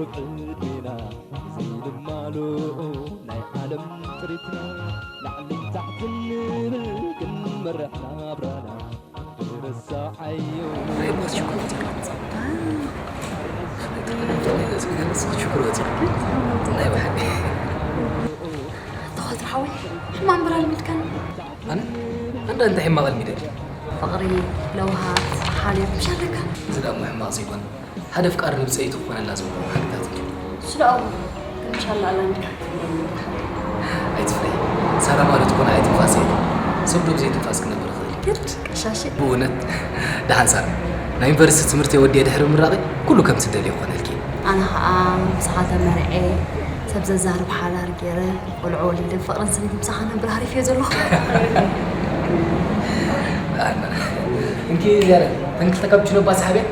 ቅድሜና እዚ ድማ ልኡል ናይ ዓለም ጥሪትና ላዕልን ታሕትን ንብል ክንመርሕ ናብራና ኣይረሳዓዮ። ናይ ሞት ሽኮር ወፂእካ መፃ። ናይ ብሓቂ። ተዋት ሓወይ፣ ሕማም ብራ ልሚድካን። ኣነ ኣንዳ እንታይ ሕማቕ ኣልሚደ? ፍቕሪ፣ ለውሃት፣ ሓልዮት ምሽ ኣለካ። እዚ ደኣ እሞ ሕማቕ ዘይኮነ፣ ሓደ ኣፍቃሪ ንብጸይቱ ክኾነላ ዘለዎ ሓቅታት እዩ። እሱ ደኣ እሞ፣ ግን ምሽ ኣላ ኣላሚድካ። ኣይትፍረይ። ሳራ ማለት እኮ ንዓይ ትንፋሰይ እያ። ሰብ ዶ ብዘይ ትንፋስ ክነብር ይኽእል እዩ? ግድ ቀሻሺ። ብእውነት። ደሓን ሳራ፣ ናይ ዩኒቨርሲቲ ትምህርቲ ወዲኤ ድሕሪ ምምራቐይ ኩሉ ከምቲ ትደልዮ ክኾነልኪ እዩ። ኣነ ኸኣ ምሳኻ ተመርዔ፣ ሰብ ዘዛርብ ሓዳር ገይረ፣ ቆልዑ ወሊደ፣ ፍቕርን ስኒትን ምሳኻ ነብር ሃሪፍ እየ ዘለኹ። ደሓን። እንኪ ዚያዳ፣ ተን ክልተ ካፕቺኖ እባ ሰሓብያ።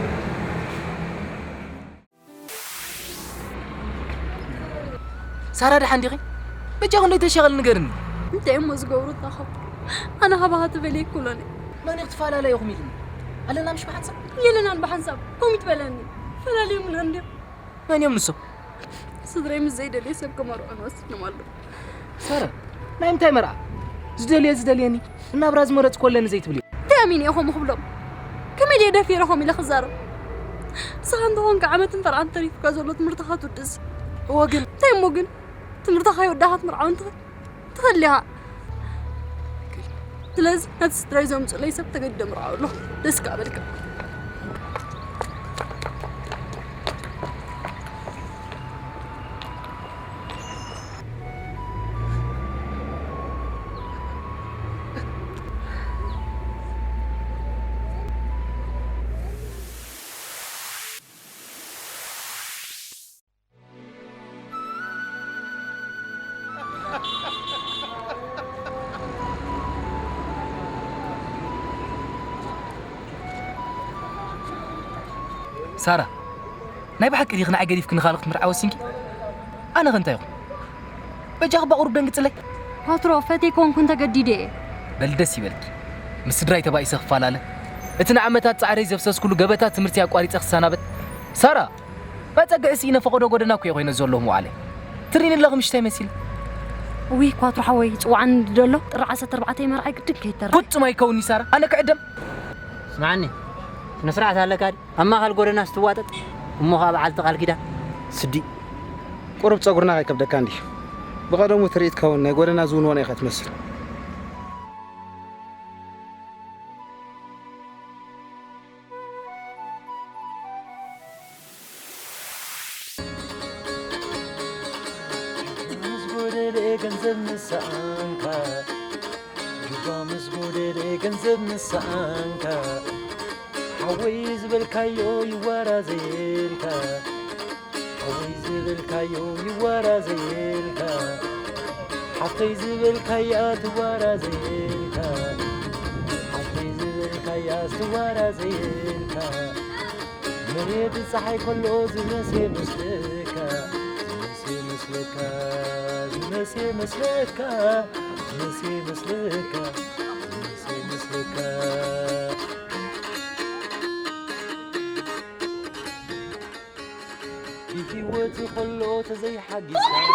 ሳራ ደሓን ዲኺ? በጃኺ እንዶ ኣይተሻቐሊ ንገርኒ። እንታይ እሞ ዝገብሩ ተኸብሩ? ኣነ ካባኻ ተፈልየ ኣይክእሎን እየ። መን እዩ ክትፈላለ ኢኹም ኢሉኒ? ኣለና ምሽ ብሓንሳብ? የለናን ብሓንሳብ። ከምኡ ትበለኒ? ፈላልዮምና እንድዮም። መን እዮም ንሶም? ስድራይ ምስ ዘይደልየ ሰብ ከመርዑኒ ወሲኖም ኣለዉ። ሳራ፣ ናይ ምንታይ መርዓ? ዝደልየ ዝደልየኒ፣ እናብራ ዝመረጽኩ ኣለኒ ዘይትብሊ? እንታይ ኣሚነ እየ ከምኡ ክብሎም? ከመይ ድየ ደፊረ ከምኡ ኢለ ክዛረብ? ንስኻ እንተኾንካ ዓመትን ፈርዓን ተሪፉካ ዘሎ ትምህርትኻ ትውድስ። እወ ግን? እንታይ እሞ ግን? ትምህርትኻ ከይወዳእካ ክትምርዓው እንትኽእል ትኽእል ኢኻ። ስለዚ ነቲ ስድራይ ዘምጽኡለይ ሰብ ተገዲደ ምርዓው ኣለኹ። ደስ ከኣ በልካ። ሳራ፣ ናይ ብሓቂ ዲኺ ንዓይ ገዲፍኪ ንኻልእ ክትምርዓዊ ወሲንኪ? ኣነ ኸ እንታይ ይኹን? በጃኺ እባ ቁሩብ ደንግጽለይ። ኳትሮ፣ ፈትየ ኮንኩን ተገዲደ እየ። በል ደስ ይበልኪ። ምስ ስድራይ ተባኢሰ ክፈላለ፣ እቲ ንዓመታት ጻዕረይ ዘፍሰስኩሉ ገበታ ትምህርቲ ኣቋሪጸ ክሰናበት። ሳራ፣ መጸግዒ ስኢነ ፈቐዶ ጎደና እኮ እየ ኮይነ ዘለኹ መዋዕለይ። ትሪኒ ኣለኺ ምሽታይ መሲለ። ውይ ኳትሮ ሓወይ፣ ጽዋዕኒ እንዲ ደሎ ጥሪ ዓሰርተ ኣርባዕተ መርዓይ ግድን ከይተርፍ። ፍጹም ኣይከውንኒ ሳራ፣ ኣነ ክዕደም። ስምዓኒ፣ ስነ ስርዓት ኣለካ ድዩ? ኣብ ማእከል ጎደና ስትዋጠጥ፣ እሞ ኸኣ በዓልቲ ቃል ኪዳን። ስዲ። ቁሩብ ጸጉርና ከይከብደካ እንድዩ። ብቐደሙ ትርኢት ከውን ናይ ጎደና ዝውንወና ኢኻ ትመስል። ምስ ጎደለ ገንዘብ ምሰኣንካ፣ ጁባ ምስ ጎደለ ገንዘብ ምሰኣንካ፣ ሓወይ ዝበልካዮ ይዋራ ዘየልካ፣ ሓወይ ዝበልካዮ ይዋራ ዘየልካ፣ ሓፍተይ ዝበልካያ ትዋራ ዘየልካ፣ ሓፍተይ ዝበልካያ ትዋራ ዘየልካ፣ መሬት ጸሓይ ከሎ ዝመሴ መስለካ፣ ዝመሴ መስለካ፣ ዝመሴ መስለካ፣ ዝመሴ መስለካ፣ ዝመሴ መስለካ። ብህይወት ከሎ ተዘይሓጊዝካዮ።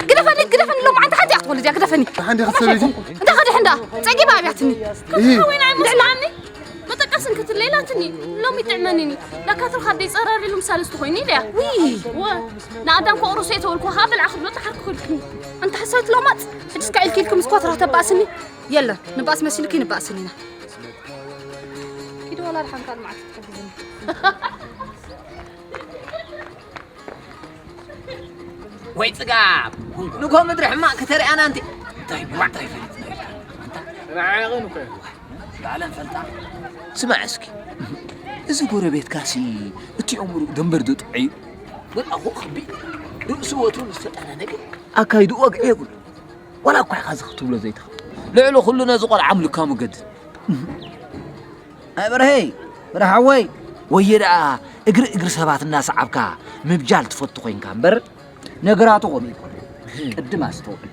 ግደፈኒ፣ ግደፈኒ፣ ሎማዓንቲ ሓንቲ እያ ክትኾን እዚኣ፣ ግደፈኒ። ሓንቲ ክትሰበይቲ? እንታይ ከድሕ እንዳ? ጸጊባ ኣብያትኒ። እሂ። ከመይ ናይ መስላኒ? መጠቀስ እንክትለይ ኢላትኒ። ሎሚ ጥዕመኒኒ። ለካ ትርኻ ደይ ጸረር ኢሉ ምሳለስቲ ኮይኑ ኢለያ። ውይ። ወ-፣ ንኣዳም ከቑርሶ እየ ተበልኩ፣ ኸኣ ብልዓ ክብሎ ጠሓር ክኽልክኒ። ኣንታ ሓሳዊት ሎማጽ፣ ሕጂ እስካ ኢልኪ ኢልኪ ምስ ኮትራ ተባእስኒ። የለን፣ ንባእስ መሲልኪ ንባእስን ኢና። ኪዲ ዋላ ድሓን ካልእ መዓልቲ ትሕግዝኒ። ወይ ጽጋብ! ንኮ ምድሪ ሕማቕ ከተሪኣና ኣንቲ። እንታይ እሞ፣ እንታይ ፈሊጥና ኢልካ? ንዓቕን እኮ እዩ። ባዕለን ፈልጣ። ስማዕ እስኪ፣ እዚ ጎረቤትካሲ እቲ እምሩ ደንበር ዶ ጥዑይ እዩ? ወላ እኮ ከቢድ። ርእሱ ወትሩ ዝተጠናነቀ። ኣካይድኡ ወግዒ የብሉ። ዋላ እኳ ኢኻ እዚ ክትብሎ ዘይትኽእል። ልዕሊ ኩሉ ነዚ ቆልዓ ምልካሙ ገድል። ኣይ በርሀይ፣ በርሀ ሓወይ፣ ወየ ደኣ እግሪ እግሪ ሰባት እናሰዓብካ ምብጃል ትፈቱ ኮይንካ እምበር፣ ነገራቱ ከምኡ ይኮነ። ቅድም ኣስተውዕል።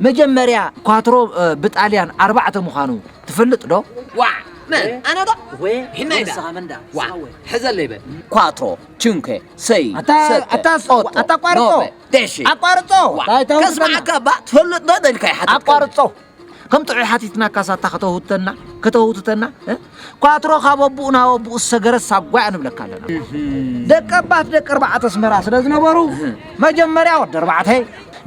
መጀመርያ ኳትሮ፣ እ፣ ብጣልያን ኣርባዕተ ምዃኑ ትፈልጥ ዶ? ዋዕ! በል፣ ኣነ ዶ? ወ-፣ ሒና ኢዳ። ንስኻ መንዳ፣ ዋ፣ ንስኻ ወ-፣ ሕዘለይ በል። ኳትሮ፣ ቹንኬ፣ ሰይ፣ ኣታ-፣ ሰተ፣ ኣታ-፣ ኦቶ፣ ኣታ ኣቋርጾ። ኖቨ፣ ደሺ። ኣቋርጾ። ዋ፣ እንታይ ተውት ከስምዓካ እባ፣ ትፈልጥ ዶ ደልካ ይሓትት ኣቋርጾ። ከም ጥዑይ ሓቲትናካ ሳታ ከተውህተና፣ ከተውህትተና፣ እ? ኳትሮ ካብ ኣቡኡ ናብ ኣቡኡ ዝሰገረ ሳጓ እያ ንብለካ ኣለና። እህም። ደቂ ኣባት ደቂ ኣርባዕተ ኣስመራ ስለ ዝነበሩ፣ እህ። መጀመርያ ወዲ ኣርባዕተ፣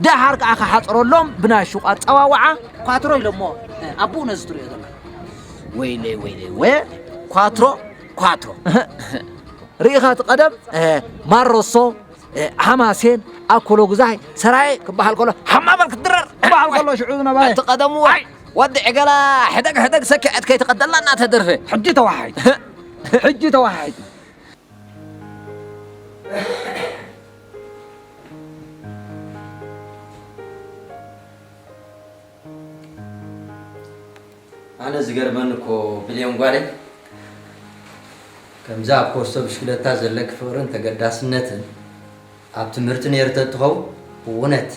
ደሓር ከኣ ክሓጽረሎም ብናይ ሹቕ ኣጸዋውዓ ኳትሮ ኢሎሞ፣ እ፣ ኣቡኡ ነዚ ትርእዮ ዘለኻ። ወይለይ፣ ወይለይ፣ ወ-፣ ኳትሮ፣ ኳትሮ። እህ። ርኢኻ እቲ ቀደም፣ እ፣ ማሮሶ፣ እ፣ ሓማሴን፣ ኣኮሎ ግዛይ፣ ሰራየ ክበሃል ከሎ፣ ሓማ በል ክትድረር ክበሃል ከሎ፣ ሽዑ ዝነበረ። እቲ ቀደሙ፣ ኣይ! ወዲ ዕገላ፣ ሕደግ፣ ሕደግ፣ ሰኪዐት ከይትቐደልና እናተደርፈ። ሕጂ ተወሓሒጥ። ሕጂ ተወሓሒጥ። ኣነ ዝገርመኒ እኮ ብልዮን ጓለይ፣ ከምዛ ኣብ ኮስቶ ብሽክለታ ዘለኪ ፍቕርን ተገዳስነትን ኣብ ትምህርቲ ነይሩ ተትኸውን፣ ብእውነት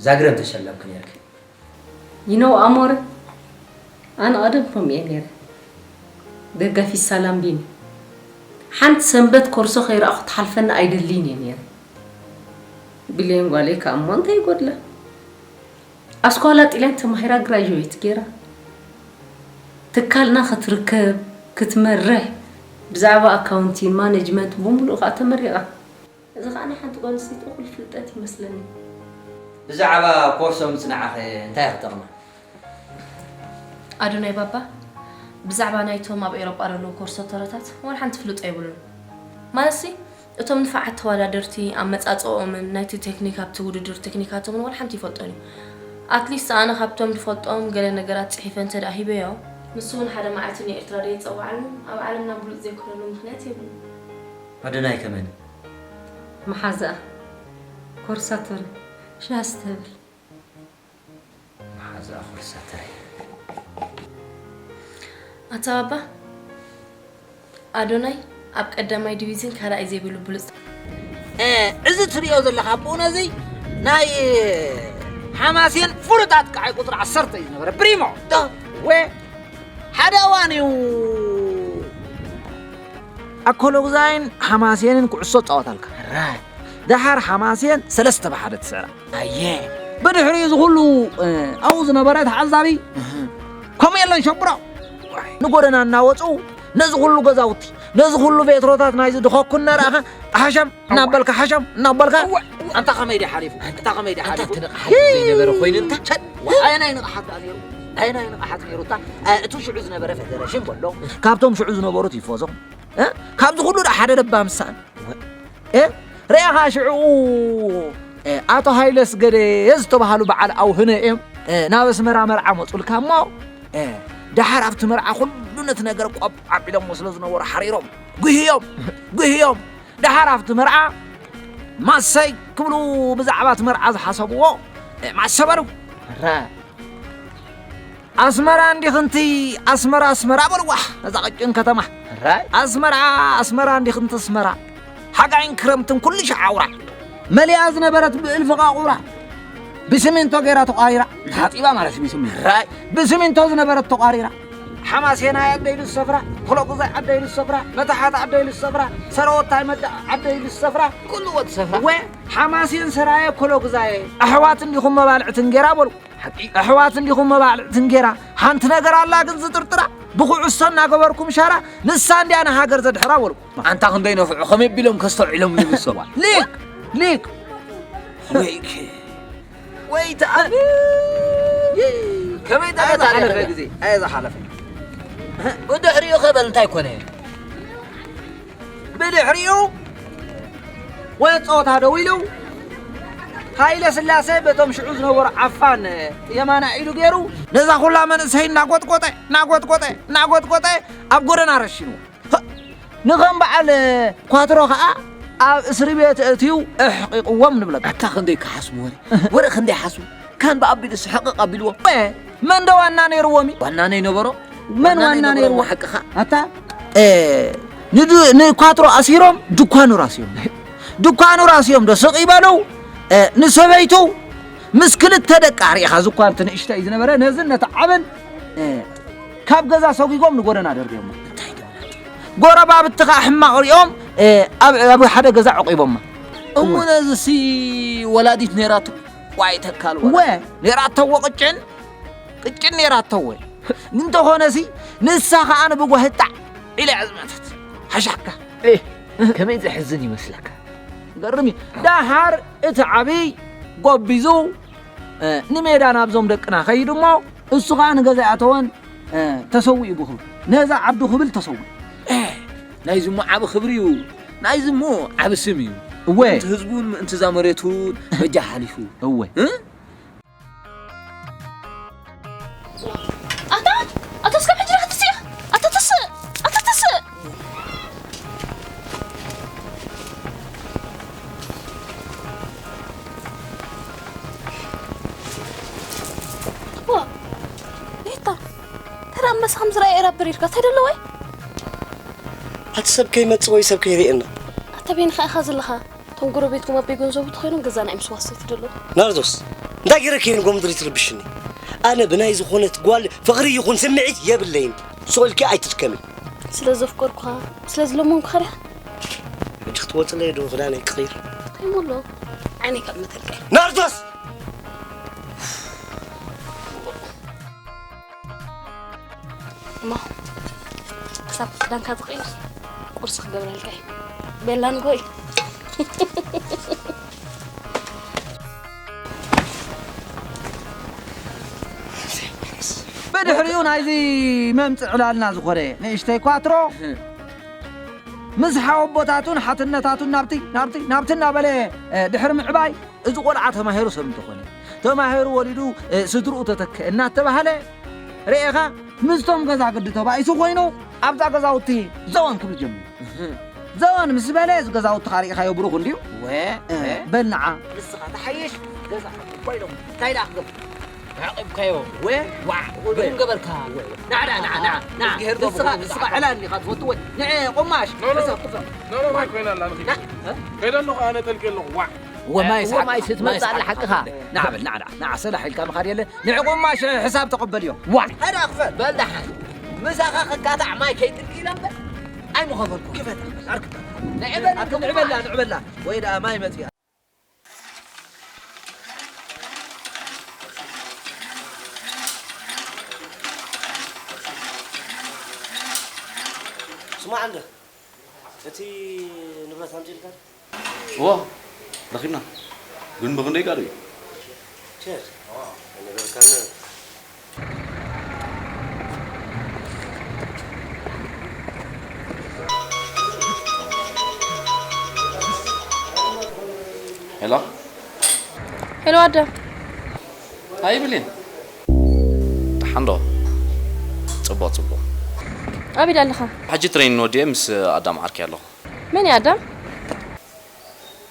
ዛግረ ምተሸለምኪ ነይርኪ። You know ኣሞረ፣ ኣነ ቀደም ከምኡ እየ ነይረ። ደጋፊት ሳላምቢኒ። ሓንቲ ሰንበት ኮርሶ ከይረኣኹ ትሓልፈኒ ኣይደልይን እየ ነይረ። ብሌን ጓለይ ከኣ እሞ እንታይ ይጎድላ? ኣስኳላ ጥልያን ተማሂራ ግራጁዌት ገይራ። ትካልና ክትርከብ፣ ክትመርሕ፣ ብዛዕባ ኣካውንቲን ማኔጅመንት ብምሉኡ ከኣ ተመሪቓ። እዚ ከኣ ናይ ሓንቲ ጓል ኣንስተይቲ እኹል ፍልጠት ይመስለኒ። ብዛዕባ ኮርሶ ምጽናዕኸ እንታይ ክጠቕማ? ኣዶናይ ባባ፣ ብዛዕባ ናይቶም ኣብ ኤውሮጳ ዘለዉ ኮርሶ ተረታት ዋላ ሓንቲ ፍልጦ የብሉን። ማለትሲ፣ እቶም ንፋዓት ተወዳደርቲ ኣመጻጽኦምን ናይቲ ቴክኒክ ኣብቲ ውድድር ቴክኒካቶምን ዋላ ሓንቲ ይፈልጦን እዩ። ኣትሊስት ኣነ ካብቶም ዝፈልጦም ገለ ነገራት ጽሒፈ እንተ ደኣ ሂበዮ፣ ንሱ እውን ሓደ መዓልቲ ንኤርትራ ደይጸዋዓሉ፣ ኣብ ዓለምና ብሉጽ ዘይኮነሉ ምኽንያት የብሉን። ኣዶናይ ከመን? መሓዛኣ ኮርሳቶን ሻስ ትብል። መሓዛኣ ኮርሳቶን። ኣታ ባባ፣ ኣዶናይ ኣብ ቀዳማይ ዲቪዝን ካልኣይ ዘይብሉ ብሉጽ። እ፣ እዚ ትርእዮ ዘለኻ ኣቦኡና እዚ ናይ ሓማሴን ፍሉጣት ከዓይ ቁጽሪ ዓሰርተ እዩ ዝነበረ። ፕሪሞ። ዶ? ወ-፣ ሓደ እዋን እዩ ኣኮሎግዛይን ሓማሴንን ኩዕሶ ጻወታልካ። ራይ። ደሓር ሓማሴን ሰለስተ ብሓደ ትስዕራ። ኣየ። ብድሕሪኡ እዚ ኩሉ፣ እ፣ ኣብኡ ዝነበረ ተዓዛቢ፣ እህ። ከምኡ የለን ሸብሮ። ዋይ። ንጎደና እናወጹ ነዚ ኩሉ ገዛውቲ፣ ነዚ ኩሉ ቬትሮታት ናይዚ ድኸኩ እናረኣኸ፣ ሓሸም እናበልካ፣ ሓሸም እናበልካ። እወ፣ እወ። ኣንታ ከመይ ድዩ ሓሊፉ? ኣንታ ከመይ ድዩ ኣንታ ሓሊፉ? እቲ ንቕሓት ዘይነበረ ኮይኑ እንታ ቸድ። ኣየናይ ንቕሓት ደኣ ነይሩ? ኣየናይ ንቕሓት ነይሩ? እታ፣ እ፣ እቲ ሽዑ ዝነበረ ፌደረሽን በሎ፣ ካብቶም ሽዑ ዝነበሩ ቲፎዞ፣ እ? ካብዚ ኩሉ ደኣ ሓደ ደባ ምሳን። እ? ርኣኻ ሽዑ፣ እ፣ ኣቶ ሃይለ ኣስገደ ዝተባህሉ በዓል ኣውህነ እዮም፣ እ፣ ናብ ኣስመራ መርዓ መጹልካ እሞ፣ እ፣ ደሓር ኣብቲ መርዓ ኩሉ ነቲ ነገር ቆብ ኣቢሎሞ ስለ ዝነበሩ ሓሪሮም፣ ጉህዮም፣ ጉህዮም። ደሓር ኣብቲ መርዓ ማሰይ ክብሉ ብዛዕባ እቲ መርዓ ዝሓሰብዎ፣ እ፣ ማሰ በሉ። ረ-፣ ኣስመራ እንዲኽንቲ ኣስመራ፣ ኣስመራ በልዋ ነዛ ቀጭን ከተማ። ራይ። ኣስመራ፣ ኣስመራ እንዲኽንቲ ኣስመራ። ሓጋይን ክረምትን ኩሉ ሻዕ ኣውራ። መሊኣ ዝነበረት ብእልፊ ቃቑራ። ብስሚንቶ ገይራ ተቋሪራ። ተሓጺባ ማለት እዩ ብስሚንቶ። ራይ። ብስሚንቶ ዝነበረት ተቋሪራ። ሓማሴናይ ዓደይ ዝሰፍራ፣ ኮሎጉዛይ ዓደይ ዝሰፍራ፣ መታሓት ዓደይ ዝሰፍራ፣ ሰረወታይ መዳ ዓደይ ዝሰፍራ። ኩሉ ወዲ ሰፍራ። ወ-፣ ሓማሴን ሰራየ ኮሎጉዛየ። ኣሕዋት እንዲኹም መባልዕቲ እንጌራ በሉ። ሓቂ። ኣሕዋት እንዲኹም መባልዕቲ እንጌራ። ሓንቲ ነገር ኣላ ግን ዝጥርጥራ። ብኹዕሶ እናገበርኩም ሻራ፣ ንሳ እንድያ ንሃገር ዘድሕራ በሉ። ኣንታ ክንደይ ነፍዑ፣ ከመይ ቢሎም ከስተውዒሎም ዝብል ሰባት። ሊቅ! ሊቅ! ወይክ! ወይ ተኣብ-፣ ከመይ ኣየ ዝሓለፈ ተመታለፈ? ግዜ፣ ኣየ ዝሓለፈ። ብድሕሪኡ ከ በል እንታይ ኮነ? ብድሕሪኡ ወደ ጸወታ ደው ኢሉ፣ ሃይለ ስላሴ በቶም ሽዑ ዝነበሩ ዓፋን የማና ኢዱ ገይሩ፣ ነዛ ኩላ መንእሰይ እናጎጥጎጠ፣ እናጎጥጎጠ፣ እናጎጥጎጠ ኣብ ጎደና ረሺኑ። ንኸም በዓል ኳትሮ ኸኣ ኣብ እስሪ ቤት ኣእትዩ ኣሕቂቕዎም ንብለካ። ኣታ ክንደይ ክሓስቡ ወረ፣ ወረ ክንደይ ሓስቡ። ካን ብኣቢሉስ ሕቕቕ ኣቢልዎ። ወ-፣ መን ዶ ዋና ነይርዎም እዩ? ዋና ነይነበሮ? መን ዋና ዋና ነይነበሮ? ነይርዎ? ሓቅኻ። ኣታ? እ፣ ንዱ-፣ ንኳትሮ ኣሲሮም፣ ድኳኑ ራስዮም። ድኳኑ ራስዮም ዶ ስቕ ይበሉ? እ፣ ንሰበይቱ ምስ ክልተ ደቃ ርኢኻ፣ ዝኳ እቲ ንእሽተይ ዝነበረ ነዝን ነቲ ዓብን፣ እ፣ ካብ ገዛ ሰጒጎም ንጎደና ደርብዮማ። እንታይ ደኣ? ጎረባብቲ ኸኣ ሕማቕ ሪኦም፣ እ፣ ኣብ፣ ኣብ ሓደ ገዛ ዐቂቦማ። እሞ ነዚ ሲ ወላዲት ነይራቶ ዋይ ተካል ወላ። ወ። ነይራቶ ወ ቅጭን፣ ቅጭን ነይራቶ ወ። እንተኾነሲ ንሳ ኸኣ ንብጓ ህጣዕ ኢለ ዕዝመተት። ሓሻካ። ኤ፣ ከመይ ዘሕዝን ይመስለካ? ገርም እዩ። ደሓር እቲ ዓብይ ጎቢዙ፣ እ፣ ንሜዳ ናብዞም ደቅና ኸይዱ እሞ፣ እሱ ኸኣ ንገዛ ኣተወን፣ እ፣ ተሰዊኡ ብኽብሪ። ነዛ ዓዱ ክብል ተሰዊኡ። እ፣ ናይዚ እሞ ዓቢ ክብሪ እዩ። ናይዚ እሞ ዓቢ ስም እዩ። እወ። ምእንቲ ህዝቡን ምእንቲ እዛ መሬቱን በጃ ሓሊፉ። እወ። እ? ኣታ፣ ኣታ እስካብ ሕጂ ዲኻ ትስእ? ኣታ ትስእ፣ ኣታ ትስእ። ዋ፣ ኔታ፣ ተራ ኣንበሳ ከም ዝረኣየ ኤራ በሪርካ፣ እንታይ ደለዎ? ኣቲ ሰብ ከይመጽእ ወይ ሰብ ከይርእየና። ኣታ በይንኻ ኢኻ ዘለኻ። እቶም ጎረቤትኩም ኣቦይ ገንዘቡ ተኾይኖም ገዛና እዮም ስዋሰቲ ደለዉ። ናርዶስ፣ እንታይ ገይረኪ እየ ንጎ ምድሪ ትርብሽኒ? ኣነ ብናይ ዝኾነት ጓል ፍቕሪ ይኹን ስምዒት የብለይን። ሱቕ ኢልኪ ኣይትድከሚ። ስለ ዘፍቀርኩኻ፣ ስለ ዝለመንኩኻ ዲኻ? ሕጂ ክትወፅለይ ዶ ክዳነይ ክቕይር? እንታይ እሞ ኣሎ? ዓይነይ ካብ መተልካ። ናርዶስ! እሞ ክሳብ ክዳንካ ዝቕይር ቁርሲ ክገብረልካ እዩ። ቤላ ንጎ እዩ። ብድሕሪኡ ናይዚ መምጽእ ዕላልና ዝኾነ ንእሽተይ ኳትሮ ምስ ሓወቦታቱን ሓትነታቱን ናብቲ፣ ናብቲ፣ ናብቲ እናበለ፣ እ፣ ድሕሪ ምዕባይ፣ እዚ ቆልዓ ተማሂሩ ሰብ እንተኾነ፣ ተማሂሩ ወሊዱ፣ እ፣ ስድርኡ ተተክአ እናተባህለ፣ ርኤኻ፣ ምስቶም ገዛ ግዲ ተባኢሱ ኮይኑ፣ ኣብዛ ገዛውቲ ዘወን ክብል ጀሚሩ። እህ። ዘወን ምስ በለ፣ እዚ ገዛውትኻ ርኢኻዮ ብሩኽ እንድዩ። ወ፣ እ፣ ወ። በል ንዓ። ንስኻ ትሓይሽ፣ ገዛ እኮ ኢሎም። እንታይ ደኣ ክገብሩ? ኣዕቒብካዮ። ወ፣ ዋዕ፣ ወ። ግርም ገበርካ። ወ፣ ወ። ንዓ፣ ንዓ፣ ንዓ፣ ንዓ፣ ንዓ። እግዚኣብሄር ንስኻ፣ ገበርካ። ንስኻ ዕላል ኢኻ ትፈቱ ወይ? ንዐ፣ ቆማሽ። ኖ፣ ኖ። ክፈት፣ ክፈት። ኖ፣ ኖ፣ ማይ ኮይና ኣላ፣ ንኺድ። ና፣ እ? ከይደ ኣለኹ፣ ኣነ ጠልቄ ኣለኹ። ዋዕ። ወማይ እወ፣ ሰዓት፣ ማይ ስትመጽእ ማይ ኣላ ሰዓት ሓቅኻ። ሓቅኻ። ንዓ በል፣ ንዓ፣ ንዓ፣ ንዓ፣ ሰላሕ ኢልካ ምኻድ የለ። ንዒ ቁማሽ ሕሳብ ተቐበልዮ። ዋዕ። ሄዳ ክፈል። በል ደሓን። ምሳኻ ክካታዕ ማይ ከይጥልቂ ኢለ እምበር ኣይምኸፈልኩ። ክፈት። ኣርክብ። ንዒ በል፣ ኣርክብ፣ ንዒ በላ፣ ንዒ በላ። ወይ ደኣ ማይ መጽያ። ስማዕ እንደ፣ እቲ ንብረት ኣምጺእልካ ዶ? እወ፣ ረኺብና። ግን ብኽንደይ ጋዶ እዩ? ቸር፣ ኣይነበርካና። ሄሎ። ሄሎ ኣዳም። ሃይ ብሌን። ደሓን ዶ? ጽቡቕ፣ ጽቡቕ። ኣበይ ኣለኻ? ሕጂ ትሬኒን ወዲኤ ምስ ኣዳም ዓርከይ ኣለኹ። መን እዩ ኣዳም?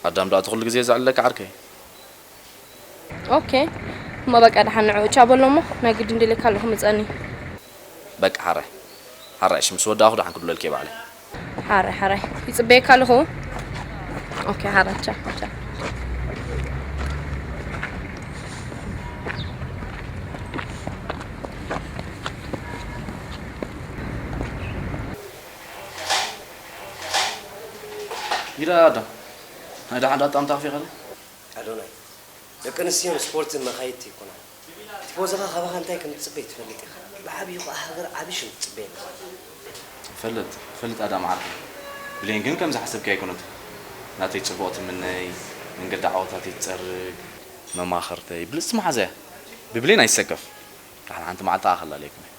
ኣዳም ደኣ እቲ ኩሉ ግዜ ዘዕልለካ ዓርከይ። ኦኬ። እሞ በቃ ደሓን ንዕኡ ቻው በሎ እሞ ናይ ግድን ደልየካ ኣለኹ ምጸኒ። በቃ ሓራይ። ሓራይ እሺ ምስ ወዳእኹ ደሓን ክድውለልኪ እየ ባዕለይ። ሓራይ ሓራይ ይጽበየካ ኣለኹ። ኦኬ ሓራይ ቻው ቻው። ይዳ ኣዳም። ናይ ደሓን ዳጣ ምታኽፊ ኸለ? ኣዶናይ፣ ደቂ ኣንስትዮን ስፖርትን መኻይድቲ ኣይኮናን። ቲፎዞኻ ካባኻ እንታይ ከም ዝጽበ ትፈልጥ ኢኻ። ብዓብዩ ኸኣ ሃገር ዓቢ ሽም ትጽበየልካ። እፈልጥ፣ እፈልጥ ኣዳም ዓርከይ። ብሌን ግን ከም ዝሓሰብክያ ኣይኮነትን። ናተይ ጽቡቕ ትምነይ፣ መንገዲ ዓወታተይ ትጸርግ፣ መማኽርተይ ብልጽቲ መሓዛያ። ብብሌን ኣይሰከፍ። ደሓን ሓንቲ መዓልቲ ከኣ ከላልየኩም እየ።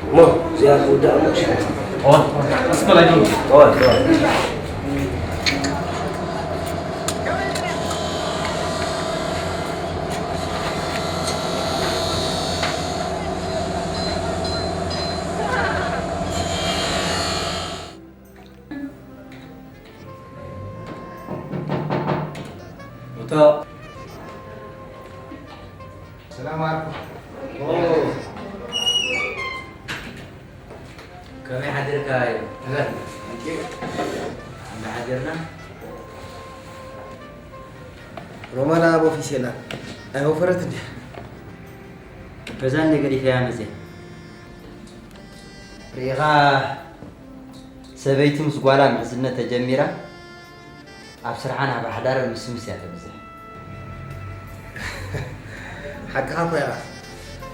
እሞ እዚኣ ትውዳእ እሞ ሽሕቲ። እዋን፣ ምስ በላይ ደው። እዋን፣ እዋን። እቶ ሰላም ዓርኩ። ኦ። ከመይ ሓዲርካ? ኣንዳ ሓዲርና። ሮማና ኣብ ኦፊስ የላን። ኣይወፈረት እንዲያ። ገዛ እንደ ገዲፈያ መፅያ ርኢኻ ሰበይቲ ምስ ጓላ ምሕዝነት ተጀሚራ ኣብ ስርሓን ኣብ ሓዳርን ምስምስ እያ ተብዝሕ። ሓቅኻ እኮ ኢኻ።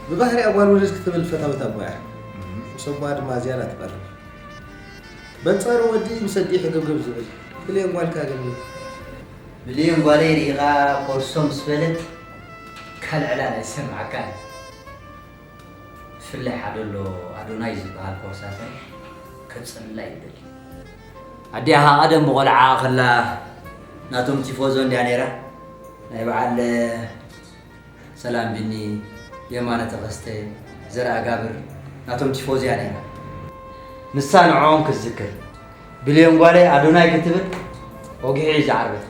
ብባህሪኣ ጓል ውልድ ክትብል ፈታዊት ኣቦ እያ። ምስ ኣቦኣ ድማ ዝያዳ ትቐርብ። በንጻሩ ወዲ ምስ ኣዲኡ ሕግብግብ ዝብል። ብሌን ጓልካ ግን ብሌን ጓለይ ርኢኻ ኮርሶ ምስ በለት ካልዕ ዕላል ኣይሰምዓካን። ብፍላይ ሓደ ኣሎ ኣዶናይ ዝበሃል ኮርሳተር ከጽልላ ይደሊ። ኣዲኣ ኸኣ ቀደም ብቖልዓ ከላ ናቶም ቲፎዞ እንድያ ነይራ። ናይ በዓል ሰላም ቢኒ፣ የማነ ተኸስተ፣ ዘርኣጋብር ናቶም ቲፎዞ እያ ነይራ። ንሳ ንዕኦም ክትዝክር ብልዮን ጓለይ ኣዶናይ ክትብል ወጊሑ እዩ ዝዓርበታ።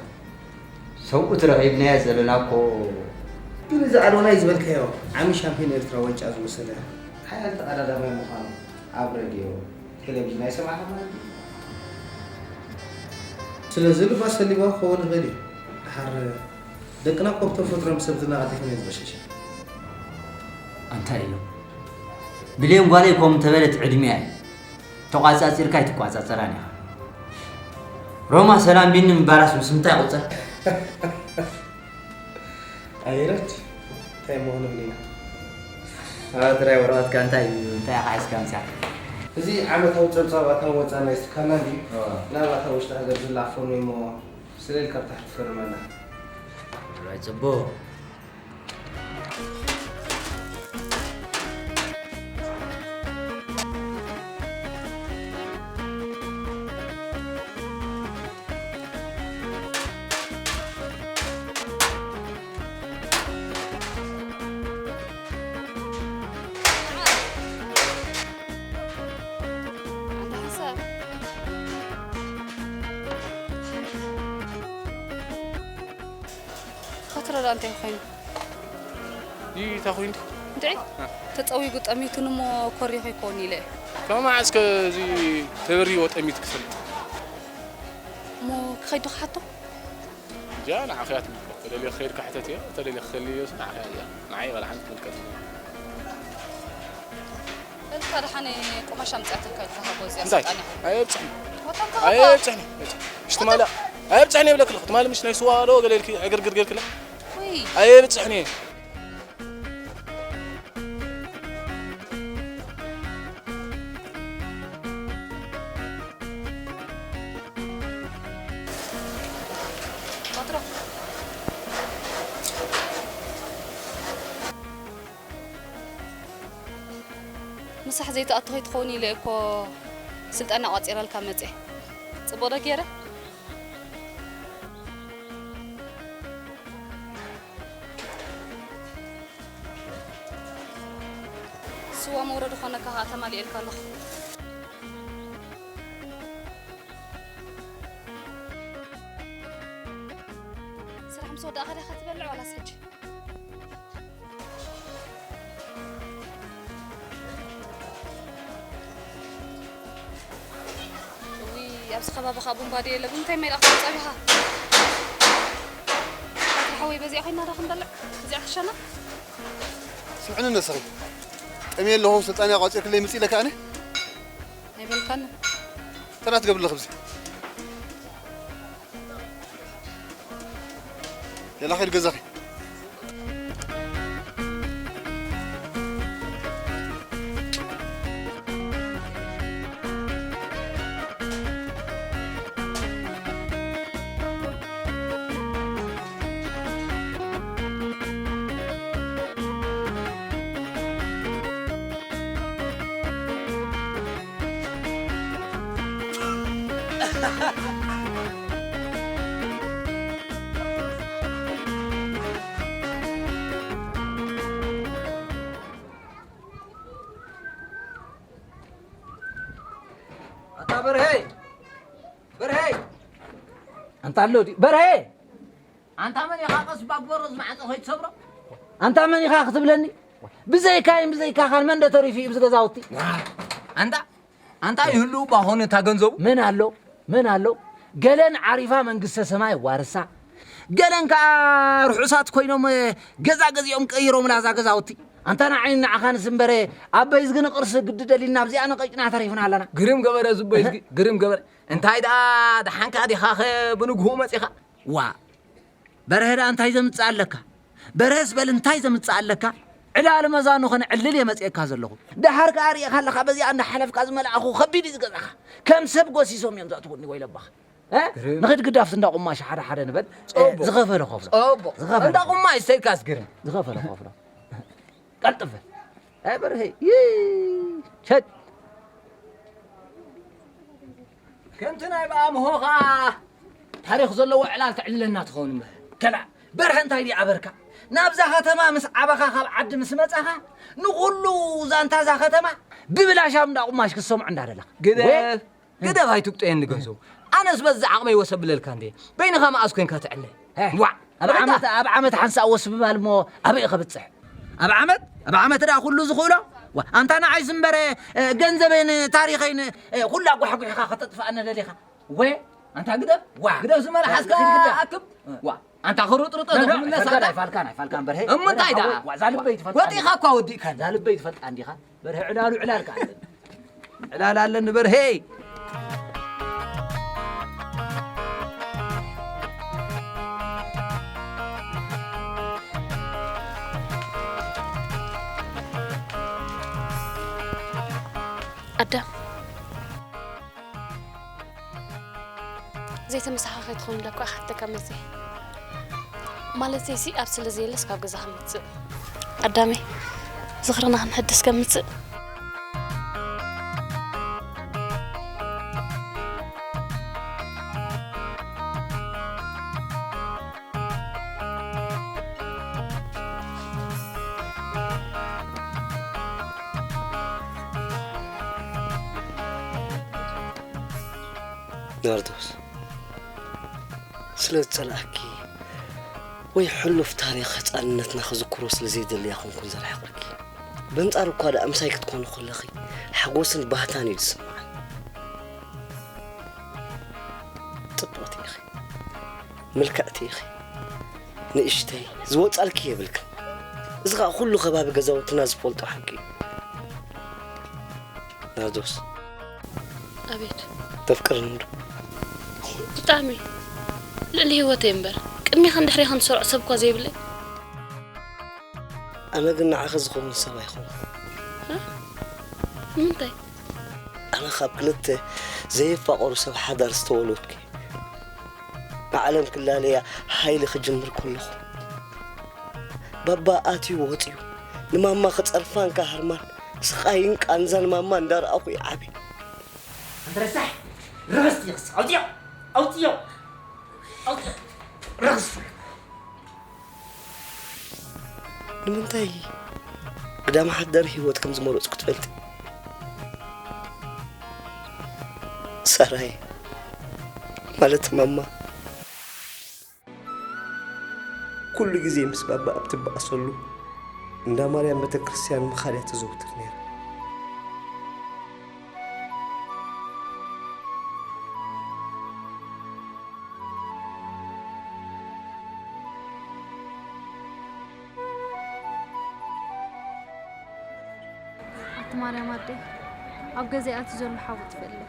ሰብኡት ረኺብናዮ ዘለና እኮ። ግን እዚ ኣዶናይ ዝበልካዮ ዓሚ ሻምፒዮን ኤርትራ ዋንጫ ዝወሰደ ሓያል ተቐዳዳማይ ምዃኑ ኣብ ሬድዮ፣ ቴሌቪዥን ኣይሰማዕካ ማለት ድዩ? ስለዚ ልባ ሰሊምዋ ክኸውን ይኽእል እዩ። ደሓር ደቅና እኮ ብተፈጥሮም ሰብ ዝናቐደፈን እዮም ዝበሸሸ። ኣንታይ እዩ ብሌን ጓለይ ከምኡ እንተበለት ዕድሚኣ እዩ። ተቋጻጺርካ ኣይትቋጻጸራን ኢኻ። ሮማ ሰላም ቢኒ ምባላስ ምስ ምንታይ ይቑጸር? ኣየረት እንታይ እሞ ክንብል ኢና? ኣረ ትራይ ወረቐትካ እንታይ እዩ? እንታይ ኢኻ ሒዝካ መጺኻ? እዚ ዓመታዊ ጸብጻብ ኣታዊ ወጻኢ ናይ ትካልና ድዩ? ናብታ ውሽጢ ሃገር ዝለኣኽ ፎርም እሞ ስለ ኢልካ ብታሕቲ ትፈርመና። ራይ ጽቡቕ። ኸትረዳ እንታይ ኮይኑ? ይታ ኮይንቲ እንድዒ ተጸዊጉ ጠሚቱን እሞ ኮሪኹ ይኮን ኢለ። ካብ መዓስ ከ እዚ ተበሪዎ ጠሚት ክፈልጥ? እሞ ክኸይድ ዶ ክሓቶ? እዚኣ ንዓኺ እያ ትምልከት። ተደልዮ ክኸይድ ክሕተት እየ፣ ተደልዮ ክኸልዮ ንዓኺ እያ። ንዓይ ዋላ ሓንቲ ትምልከት። በልካ ደሓነ ቆማሽ ኣምፅኣተካ ኢልካ ሃቦ እዚኣ እንታይ? ስልጣን እያ። ኣየብፅሕኒ። ወጣም ኣየብፅሕኒ። እሺ ትማሊ ኣየብፅሕኒ ይብለክ ኣለኹ። ትማሊ ምሽ ናይ ስዋ ዶ ገለ ኢልኪ ዕግርግር ጌርክለ? ውይ ኣየብፅሕኒ። ባትሮ ምሳሕ ዘይትኣቱ ከይትኸውን ኢለ እኮ ስልጠና ቋፂረልካ መፅየ። ፅቡቕ ዶ ገይረ? ስዋ መውረዲ ኮነካ ከዓ ተማሊኤልካ ኣለኹ። ስራሕ ምስ ወዳእኻ ዲኻ ትበልዕ ዋላስ ሕጂ? እውይ፣ ኣብዚ ከባቢ ኸኣ ቡምባ ድየ የለ፣ ብምንታይ ሜዳ ክትጸቢኻ? ኣታ ሓወይ፣ በዚኣ ኮይንና ዶ ክንበልዕ? እዚኣ ትሸና? ስምዕኒ ነስኺ። ጠምየ ኣለኹ፣ ስልጣን ኣቋጺርክለይ ምጽእ ኢለካ ኣነ? ኣይበልካን። ተራ ትገብር ኣለኺ ኣብዚ። የላ ኺድ ገዛኺ። ኣታ በርሄ! በርሄ! ኣንታ ኣሎ ድዩ? በርሄ! ኣንታ መን ኢኻ ቀስ ባጎሮ ዝማዕጾ ከይትሰብሮ? ኣንታ መን ኢኻ ክትብለኒ? ብዘይካይን ብዘይካኻን መን ዶ ተሪፉ እዩ ብዚ ገዛውቲ? ኣንታ ኣንታ ይህሉ ባኾነ እታ ገንዘቡ? መን ኣሎ? መን ኣሎ? ገለን ዓሪፋ መንግስተ ሰማይ ዋርሳ፣ ገለን ከኣ ርሑሳት ኮይኖም ገዛ ገዚኦም ቀይሮምላ እዛ ገዛውቲ። ኣንታ ንዓይን ንዓኻንስ እምበረ ኣበይ ዝግኒ ቅርሲ ግዲ ደሊልና ኣብዚኣ ነቐጭና ተሪፍና ኣለና። ግርም ገበረ ዝቦይ፣ እህ። ግርም ገበረ። እንታይ ደኣ ደሓንካ ዲኻኸ ብንግሁ መጺኻ? ዋ፣ በርሀ ደኣ እንታይ ዘምጽእ ኣለካ? በርሀስ በል እንታይ ዘምጽእ ኣለካ? ዕላል መዛኑ ከነዕልል እየ መጺኤካ ዘለኹ። ደሓር ከኣ ርኢኻ ኣለኻ በዚኣ እንዳሓለፍካ ዝመልኣኹ ከቢድ እዩ ዝገዛኻ። ከም ሰብ ጎሲሶም እዮም ዘእትውኒ ወይለባኻ። እ? ግርም። ንኽድ ግዳፍቲ እንዳ ቁማሽ ሓደ ሓደ ንበል። እ፣ ጽቡቕ። ዝኸፈለ ከፍሎ። ጽቡቕ። ዝኸፈለ እንዳ ከፍሎ። ቁማሽ ሰይድካስ ግርም። ዝኸፈለ ከፍሎ። ቀልጥፍ በል። ኣይ በርሀይ። ይይ። ሸድ። ከምቲ ናይ ብኣምሆ ኸኣ ታሪኽ ዘለዎ ዕላል ተዕልለና ትኸውን እምበር። ከላ በርሀ እንታይ ድዩ ኣበርካ? ናብዛ ከተማ ምስ ዓበኻ ካብ ዓዲ ምስ መጻኻ ንኹሉ ዛንታ እዛ ከተማ ብብላሽ ኣብ እንዳ ቁማሽ ክትሰምዖ እንዳደለኻ። ግደፍ። ግደፍ ኣይትቁጠየኒ ገንዘቡ። ኣነስ በዚ ዓቕመይ ወሰብለልካ እንዴ። በይንኻ መኣስ ኮንካ ትዕለ። ዋ፣ ኣብ ዓመት ኣብ ዓመት ሓንሳእ ወስብባል እሞ ኣበይ ከብጽሕ? ኣብ ዓመት ኣብ ዓመት ደኣ ኩሉ ዝኽእሎ። ዋ፣ ኣንታ ንዓይ ዝምበረ እ፣ ገንዘበይን ታሪኸይን እ፣ ኩሉ ኣጓሕጒሕኻ ከተጥፍኣኒ ደሊኻ። ወ ኣንታ ግደፍ። ዋ፣ ግደፍ ዝመልሓስካ ኪድ ግደፍ። ኣክብ። ዋ፣ ኣንታ ክሩጥሩጦ ዳ፣ ዳ፣ ዝኽምለስ ኣይፋልካን፣ ኣታ። ኣይፋልካን፣ ኣይፋልካን በርሄ። እሞ እንታይ በርሄ፣ ደኣ? ዋ፣ እዛ ልበይ ትፈልጣ ወዲኻ እንዲኻ። እኳ ወዲእካኒ። እዛ ልበይ ትፈልጣ እንዲኻ። በርሄ ዕላሉ ዕላልካ ኣለኒ። ዕላል ኣለኒ በርሄ። ኣዳም፣ ዘይተመሳኻኸይ ትኸውን ኢለ እኳ ክሓተካ መጽእ። ማለተይሲ ኣብ ስለ ዘየለስ ካብ ገዛ ከምጽእ። ኣዳመይ፣ ዝኽርና ክንሕድስ ከምጽእ። ናርዶስ፣ ስለ ዝጸልኣኪ ወይ ሕሉፍ ታሪኽ ህጻንነትና ክዝክሮ ስለ ዘይደሊ ኣይኮንኩን ዘርሕቐኪ። በንጻሩ እኳ ደኣ ምሳይ ክትኮኒ ከለኺ ሓጎስን ባህታን እዩ ዝስምዓኒ። ጽብቕቲ ኢኺ፣ ምልክዕቲ ኢኺ፣ ንእሽተይ ዝወጻልኪ የብልክን። እዚ ኸኣ ኩሉ ከባቢ ገዛውትና ዝፈልጦ ሓቂ እዩ። ናርዶስ፣ ኣቤት። ተፍቅርኒ ዶ? ብጣዕሚ። ልዕሊ ህይወተይ እምበር ቅድሜኻን ድሕሬኻን ዝሰርዖ ሰብ እኳ ዘይብለይ። ኣነ ግን ንዓኺ ዝኸውን ሰብ ኣይኮንኩን። ንምንታይ? ኣነ ካብ ክልተ ዘይፋቐሩ ሰብ ሓዳር ዝተወለድኩ እየ። ንዓለም ክላለያ ሓይሊ ክጅምር ከለኹ፣ ባባ ኣትዩ ወጺኡ፣ ንማማ ክጸርፋ እንካ ህርማን፣ ስቓይን ቃንዛን ማማ እንዳረኣኹ እየ ዓብየ። ኣንተ ረሳሕ፣ ርኸስ ትይኽስ፣ ኣውጽዮ፣ ኣውጽዮ፣ ኣውጽዮ፣ ርኸስ። ንምንታይ ግዳም ሓዳር ህይወት ከም ዝመረጽኩ ትፈልጢ? ሳራይ፣ ማለት ማማ፣ ኩሉ ግዜ ምስ ባባ ኣብ ትበኣሰሉ እንዳ ማርያም ቤተ ክርስቲያን ምኻድ እያ ተዘውትር ነይራ። ኣቲ ማርያም ኣደይ፣ ኣብ ገዛይ ኣትዩ ዘሎ ሓዊ ጥፍእለይ።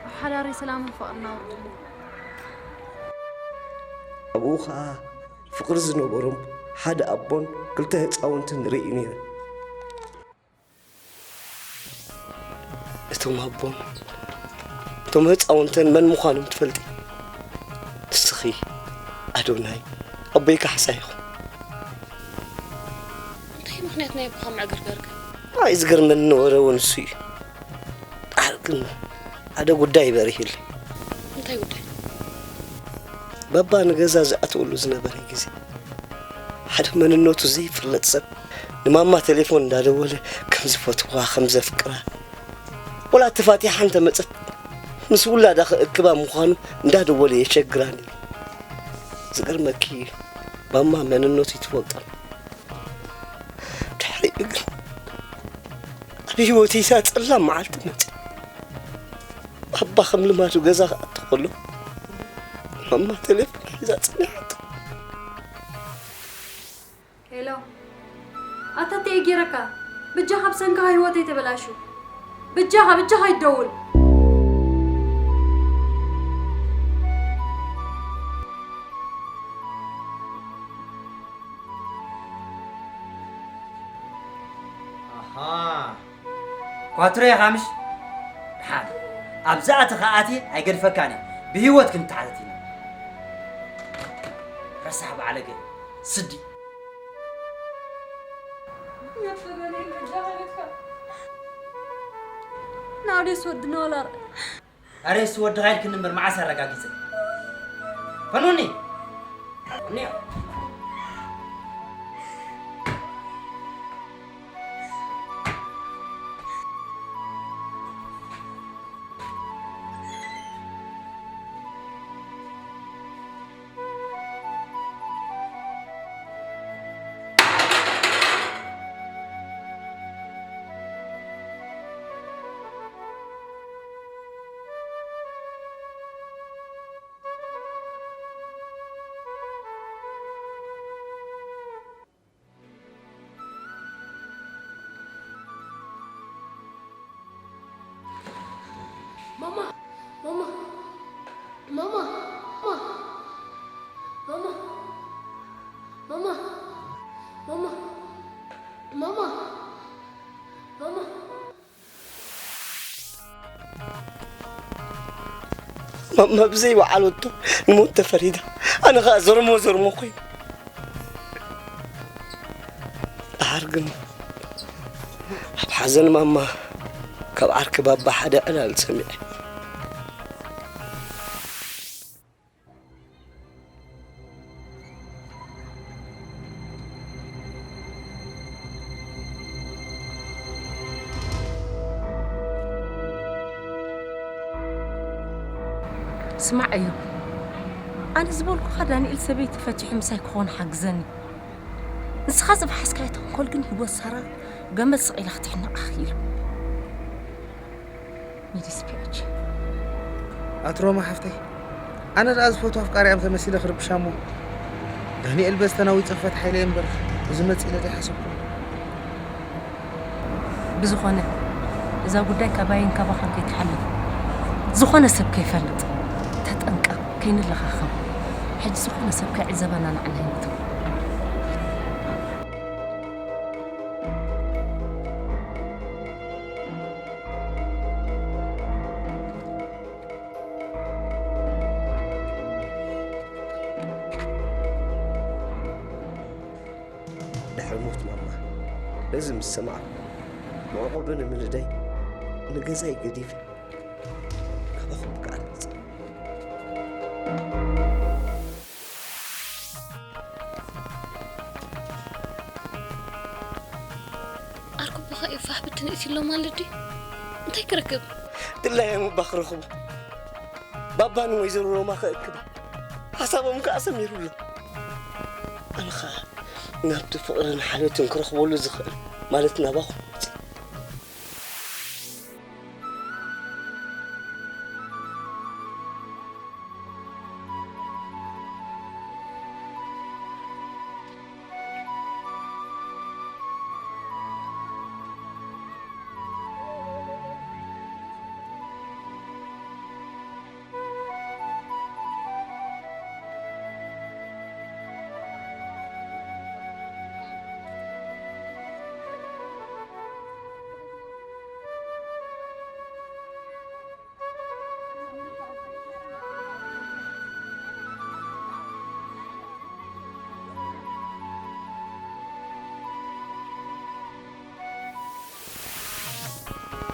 ኣብ ሓዳረይ ሰላምን ፍቕርን ኣውርድለይ። ኣብኡ ኸኣ ፍቕሪ ዝነበሮም ሓደ ኣቦን ክልተ ህጻውንትን ርእዩ ነይረ። እቶም ኣቦን እቶም ህጻውንትን መን ምዃኖም ትፈልጢ? ንስኺ ኣዶናይ ኣቦይ ካሕሳ ኢኹም። እንታይ ምኽንያት ናይ ኣቦኻ ምዕግርጋር ግን? ኣይ ዝገርመኒ ወረ እውን እሱ እዩ። ዳሕር ግን ሓደ ጉዳይ በሪህለይ። እንታይ ጉዳይ? ባባ ንገዛ ዝኣትወሉ ዝነበረ ግዜ ሓደ መንነቱ ዘይፍለጥ ሰብ ንማማ ቴሌፎን እንዳደወለ ከም ዝፈትዋ ከም ዘፍቅራ ወላ ተፋቲሓ እንተመጸት ምስ ውላዳ ክእክባ ምዃኑ እንዳደወለ የሸግራ ነይሩ። ዝገርመኪ ማማ መንነቱ ይትፈልጦ። ድሕሪኡ ግን ኣብ ህይወተይ እዛ ጸላም መዓልቲ መጸ። ኣባ ከም ልማዱ ገዛ ክኣቱ ከሎ ማማ ቴሌፎን ሒዛ ጸኒሓቶ። ሄሎ፣ ኣታ ይረካ፣ ብጃኻ ብሰንካ ህይወተይ ተበላሹ። ብጃኻ፣ ብጃኻ ይደውል። ኣሃ። ኳትሮ ኢኻ ምሽ? ደሓን። ኣብዛ ኣተኻ ኣትየ ኣይገድፈካን እየ። ብህይወት ክንተሓተት ኢና። ረሳሕ በዓለገ። ስዲ። ናደስ ወድና ወላ ኣሬስ ወዲ ኻይድ ክንምር መዓስ ኣረጋጊጸ? ፈኑኒ! ፈኑኒ! ማማ፣ ማማ፣ ማማ፣ ማማ፣ ማማ፣ ማማ፣ ማማ፣ ማማ፣ ማማ። ማማ ብዘይ በዓል ወዶ ንሞት ተፈሪዳ። ኣነ ኸኣ ዘርሞ ዘርሞ ኮይኑ። ደሓር ግን ኣብ ሓዘን ማማ ካብ ዓርኪ ባባ ሓደ ዕላል ሰሚዐ። ስማዕ እዩ፣ ኣነ ዝበልኩኻ ዳንኤል ሰበይቲ ፈቲሑ ምሳይ ክኾን ሓግዘኒ። ንስኻ ዝፈሓስካዮ ተንኮል ግን ህይወት ሳራ ገመድ ስቕ ኢላ ክትሕነቕ ኣኽኢሉ። ሚዲስ ፒ ኤች። ኣትሮማ ሓፍተይ፣ ኣነ ደኣ ዝፈትዎ ኣፍቃሪኣም ተመሲለ ክርብሻ እሞ፣ ዳንኤል በዚ ተናዊ ጽፈት ሓይለይ እምበር፣ እዚ መጽእ ኢለ ዘይሓሰብኩ። ብዝኾነ፣ እዛ ጉዳይ ካባይን ካባኻን ከይትሓልፍ፣ ዝኾነ ሰብ ከይፈልጥ፣ ተጠንቀቕ፣ ከይንለኻኸም። ሕጂ ዝኾነ ሰብ ከይዕዘበና ንዓና ይንእቶ። ድሕሪ ሞት ማማ፣ ነዚ ምስ ሰማዕኩ፣ መዕቆቢ ንምንዳይ ንገዛይ ገዲፈ ካባኹም ክኣርጽ። ኣርኩቦኻ እዩ ፋሕ ብትን እቲ ኣሎ ማለት ድዩ? እንታይ ክረክብ? ድላዮም እባ ክረኽቡ። ባባን ወይዘሮ ሮማ ከእክባ። ሓሳቦም ከኣ ሰሚሩሎም። ኣነ ኸኣ ናብቲ ፍቕርን ሓልዮትን ክረኽበሉ ዝኽእል ማለት ናባኹም መጺእ።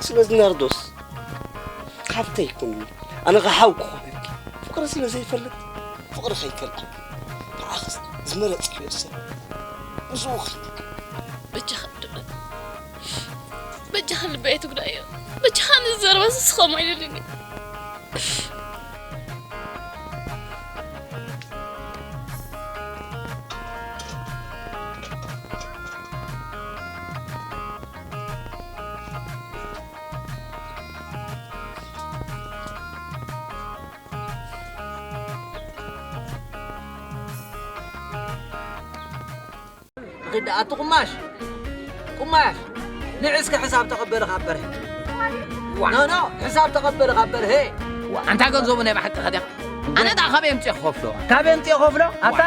ስለዚ ናርዶስ ሓፍተይ ኩኒ፣ ኣነ ኸሓው ክኾነልኪ ፍቕሪ ስለ ዘይፈልጥ ፍቕሪ ከይከልኣኪ ንዓኽስ ዝመረጽክዮ ሰብ ምስኡ ኺድ። በጃኻ ድበል። በጃኻ ልበይ ኣይትጉዳእዮ። በጃኻ ንዘረባ ዝስኸም ኣይደልን። ንኺድ ኣቲ ቁማሽ። ቁማሽ፣ ንዒ እስከ ሕሳብ ተቐበል ካብ በርሀ። ኖ፣ ኖ፣ ሕሳብ ተቐበል ካብ በርሀ። ዋ፣ ኣንታ ገንዘቡ ናይ ብሓቂ ከዲኻ? ኣነ ደኣ ካበይ ኣምፅኤ ክኸፍሎ? ካበይ ኣምፅኤ ክኸፍሎ? ኣታ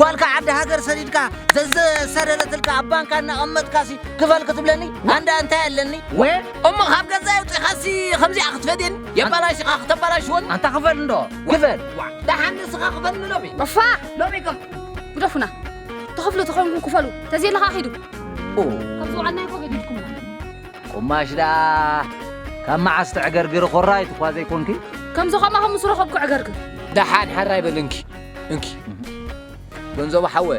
ጓልካ ዓዲ ሃገር ሰዲድካ፣ ዘዘሰደደትልካ ኣብ ባንካ እናቐመጥካሲ ክፈል ክትብለኒ? ኣንዳ እንታይ ኣለኒ? ወ-፣ እሞ ካብ ገዛ ኣውፂኻሲ ከምዚኣ ክትፈድየኒ? የባላሽኻ ክተባላሽወኒ? ኣንታ ክፈል እንዶ፣ ክፈል። ዋ፣ ደሓን ንስኻ ክፈል ሎሚ። እፋ! ሎሚ ከ-፣ ግደፉና። ተኸፍሉ ተኾንኩም ክፈሉ። ተዘየለኻ ኺዱ። ኦ። ካብ ዝወዓልና ይኮ ገዲድኩምና። ቁማሽ ደኣ ካብ መዓስ ትዕገርግሪ ኮራይት እኳ ዘይኮንኪ? ከምዚ ከማኹም ምስ ረኸብኩ ዕገርግር። ደሓን ሕራይ በል እንኪ፣ እንኪ። ገንዘቡ ሓወ፣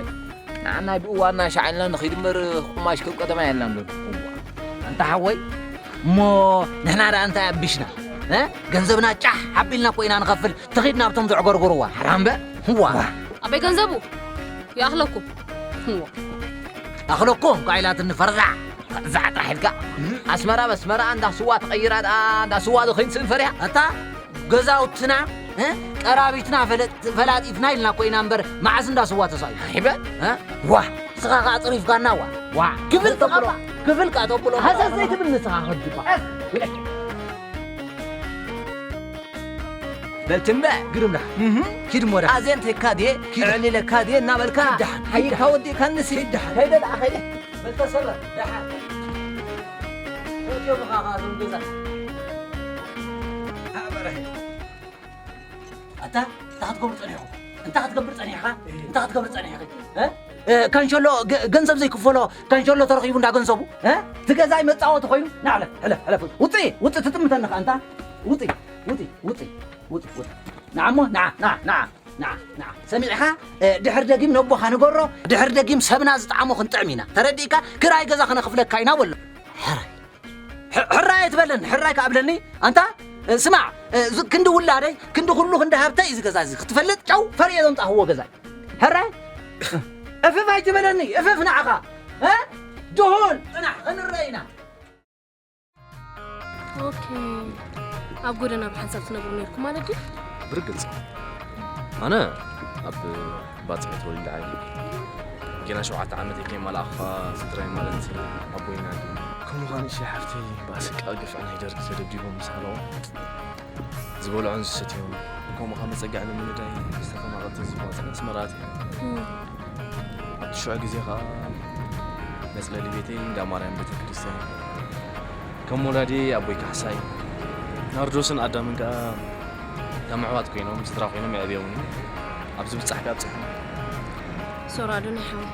ንዓና ብእዋንና ሻዕልና ንኺድ እምበር ቁማሽ ከም ቀደማ የልናን ዘሎ። እዋ፣ ኣንታ ሓወይ፣ እሞ ንሕና ደኣ እንታይ ኣቢሽና? እ? ገንዘብና ጫሕ ኣቢልና እኮ ኢና ንኸፍል፣ ትኺድ ናብቶም ዘዕገርግርዋ። ሓራምበ? እዋ። ኣበይ ገንዘቡ? ይኣኽለኩም። እዋ። ኣኽለኩም፣ እኳ ኢላትኒ ፈርዛዕ። ፈርዛዕ ጥራሕ ኢልካ። ኣስመራ በስመራ እንዳ ስዋ ተቐይራ ደኣ፣ እንዳ ስዋ ዶ ከይንስእን ፈሪሃ? ኣታ ገዛውትና፣ እ? ቀራቢትና ፈለጥ-፣ ፈላጢትና ኢልና እኮ ኢና እምበር፣ መዓስ እንዳ ስዋ ተሳኢሉ? ይበል። እ? ዋ፣ ንስኻ ኸዓ ጽሪፍካና ዋ። ዋ። ክብል ተብሎ። ትቐባ። ክብል ከኣ ተብሎ። ሃሰስ ዘይትብል ንስኻ ከድባ። በል ትምበ። ግርምና። እህ። ኪድ እሞ ደሓን። ኣዜን ተካ ድየ፣ ኪድ። ዕሊለካ ድየ እናበልካ፣ ኪድ ደሓን፣ ኪድ ሓይካ ደሓን። ወዲእካንሲ። ኪድ ደሓን። ከይደ ደኣ፣ ከይደ። በል ተሰበር፣ ደሓን። እትዮም ኢኻ ኸኣ እዞም ገዛ። ኣበረ። ኣታ፣ እንታይ ክትገብሩ ጸኒሕኹም? እንታይ ክትገብር ጸኒሕኻ? እንታይ ክትገብር ጸኒሕኺ? እ? እ፣ ካንሸሎ ገ-፣ ገንዘብ ዘይክፈሎ፣ ካንሸሎ ተረኺቡ እንዳ ገንዘቡ? እ? እቲ ገዛይ መጻወቲ ኮይኑ? ና፣ ሕለፍ፣ ሕለፍ፣ ሕለፍ። ውጽእ፣ ውጽእ፣ ትጥምተኒ ኸኣ፣ እንታ? ውጽእ፣ ውጽእ፣ ውጽእ፣ ውጽእ፣ ውጽእ። ንዓ እሞ፣ ንዓ፣ ንዓ፣ ንዓ፣ ንዓ፣ ንዓ። ሰሚዕኻ? እ፣ ድሕር ደጊም ነቦኻ ንገሮ፣ ድሕር ደጊም ሰብና ዝጠዓሞ ክንጥዕም ኢና። ተረዲእካ? ክራይ ገዛ ክነኽፍለካ ኢና በሎ። ሕራይ። ሕ-፣ ሕራይ ኣይትበለኒ፣ ሕራይ ከኣ ብለኒ። ኣንታ፣ እ፣ ስማዕ፣ እ፣ ዝ-፣ ክንዲ ውላደይ፣ ክንዲ ኩሉ፣ ክንዲ ሃብተይ እዩ እዚ ገዛ እዚ። ክትፈልጥ፣ ጨው ፈርየ ዘምጻእኽዎ ገዛ እዩ። ሕራይ? እፍፍ ኣይትበለኒ፣ እፍፍ ንዓኻ። እ? ድሁል፣ ጽናሕ፣ ክንረእ ኢና። ኦኬ። ኣብ ጎደና ብሓንሳብ ትነብሩ ነይርኩም ማለት ድዩ? ብርግጽ። ኣነ ኣብ ባጽዕ ተወሊደ ዓብየ። ጌና ሸውዓተ ዓመተይ ከይመላእኹ ስድራይ ማለት ኣቦይን ኣደይን። ከምኡ ኸኣ ንእሽተይ ሓፍተይ ብኣሰቃቂ ግፍዒ ናይ ደርጊ ተደብዲቦም ምስ ሃለቑ ዝበልዖን ዝሰትዮን ከምኡ ኸኣ መጸግዒ ንምንዳይ ዝተፈናቐልቲ ህዝቢ ባጽዕ ኣስመራ ኣትያ። እም። ኣብቲ ሽዑ ግዜ ኸኣ መጽለሊ ቤተይ እንዳ ማርያም ቤተ ክርስቲያን። ከም ወላዲ ኣቦይ ካሕሳይ፣ ናርዶስን ኣዳምን ከኣ ከም ኣሕዋት ኮይኖም፣ ስድራ ኮይኖም የዕብዮምኒ። ኣብዚ ብጻሕ ከኣ ኣብጽሑኒ። ሶራ ኣዶናይ ሓወይ፣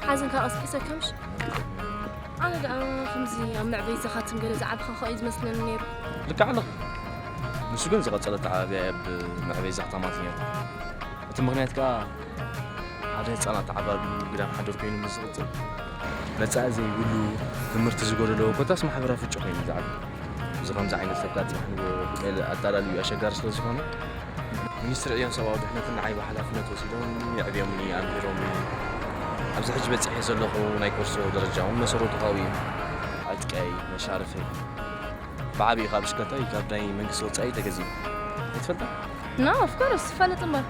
ሓዘንካ ቀስቂሰካ ምሽ? ኣነ ደኣ ከምዚ ኣብ መዕበይ ዘኻትም ገለ ዝዓብኻ ኸኣ እዩ ዝመስለኒ ነይሩ። ልክዕ ኣለኺ። ንሱ ግን ዝቐጸለ ኣተዓባብያ ኣብ መዕበይ ዘኽታማት እዩ ነይሩ። እቲ ምኽንያት ከኣ ሓደ ህጻን ኣተዓባብዩ ግዳም ሓደር ኮይኑ ምስ ዝቕጽል፣ መጻኢ ዘይብሉ፣ ትምህርቲ ዝጎደሎ፣ ኮታስ ማሕበራዊ ፍጮ ኮይኑ ዝዓቢ። እዚ ከምዚ ዓይነት ሰብ ከኣ ጽባሕ ንግሆ መል-፣ ኣጠላልዩ ኣሸጋሪ ስለ ዝኾነ፣ ሚኒስትሪ ዕዮን ሰብኣዊ ድሕነትን ንዓይ ብሓላፍነት ወሲዶም የዕብዮምኒ፣ ኣምሂሮምኒ። ኣብዚ ሕጂ በጺሐ ዘለኹ ናይ ኮርሶ ደረጃ እውን መሰረቱ ካብኡ እዩ። ዕጥቀይ፣ መሻርፈይ፣ ብዓቢኡ ካብ ብሽከለታይ ካብ ናይ መንግስቲ ወጻኢ ተገዚኡ። ኣይትፈልጣ? ና፣ ኦፍ ኮርስ፣ ይፋለጥ እምበር።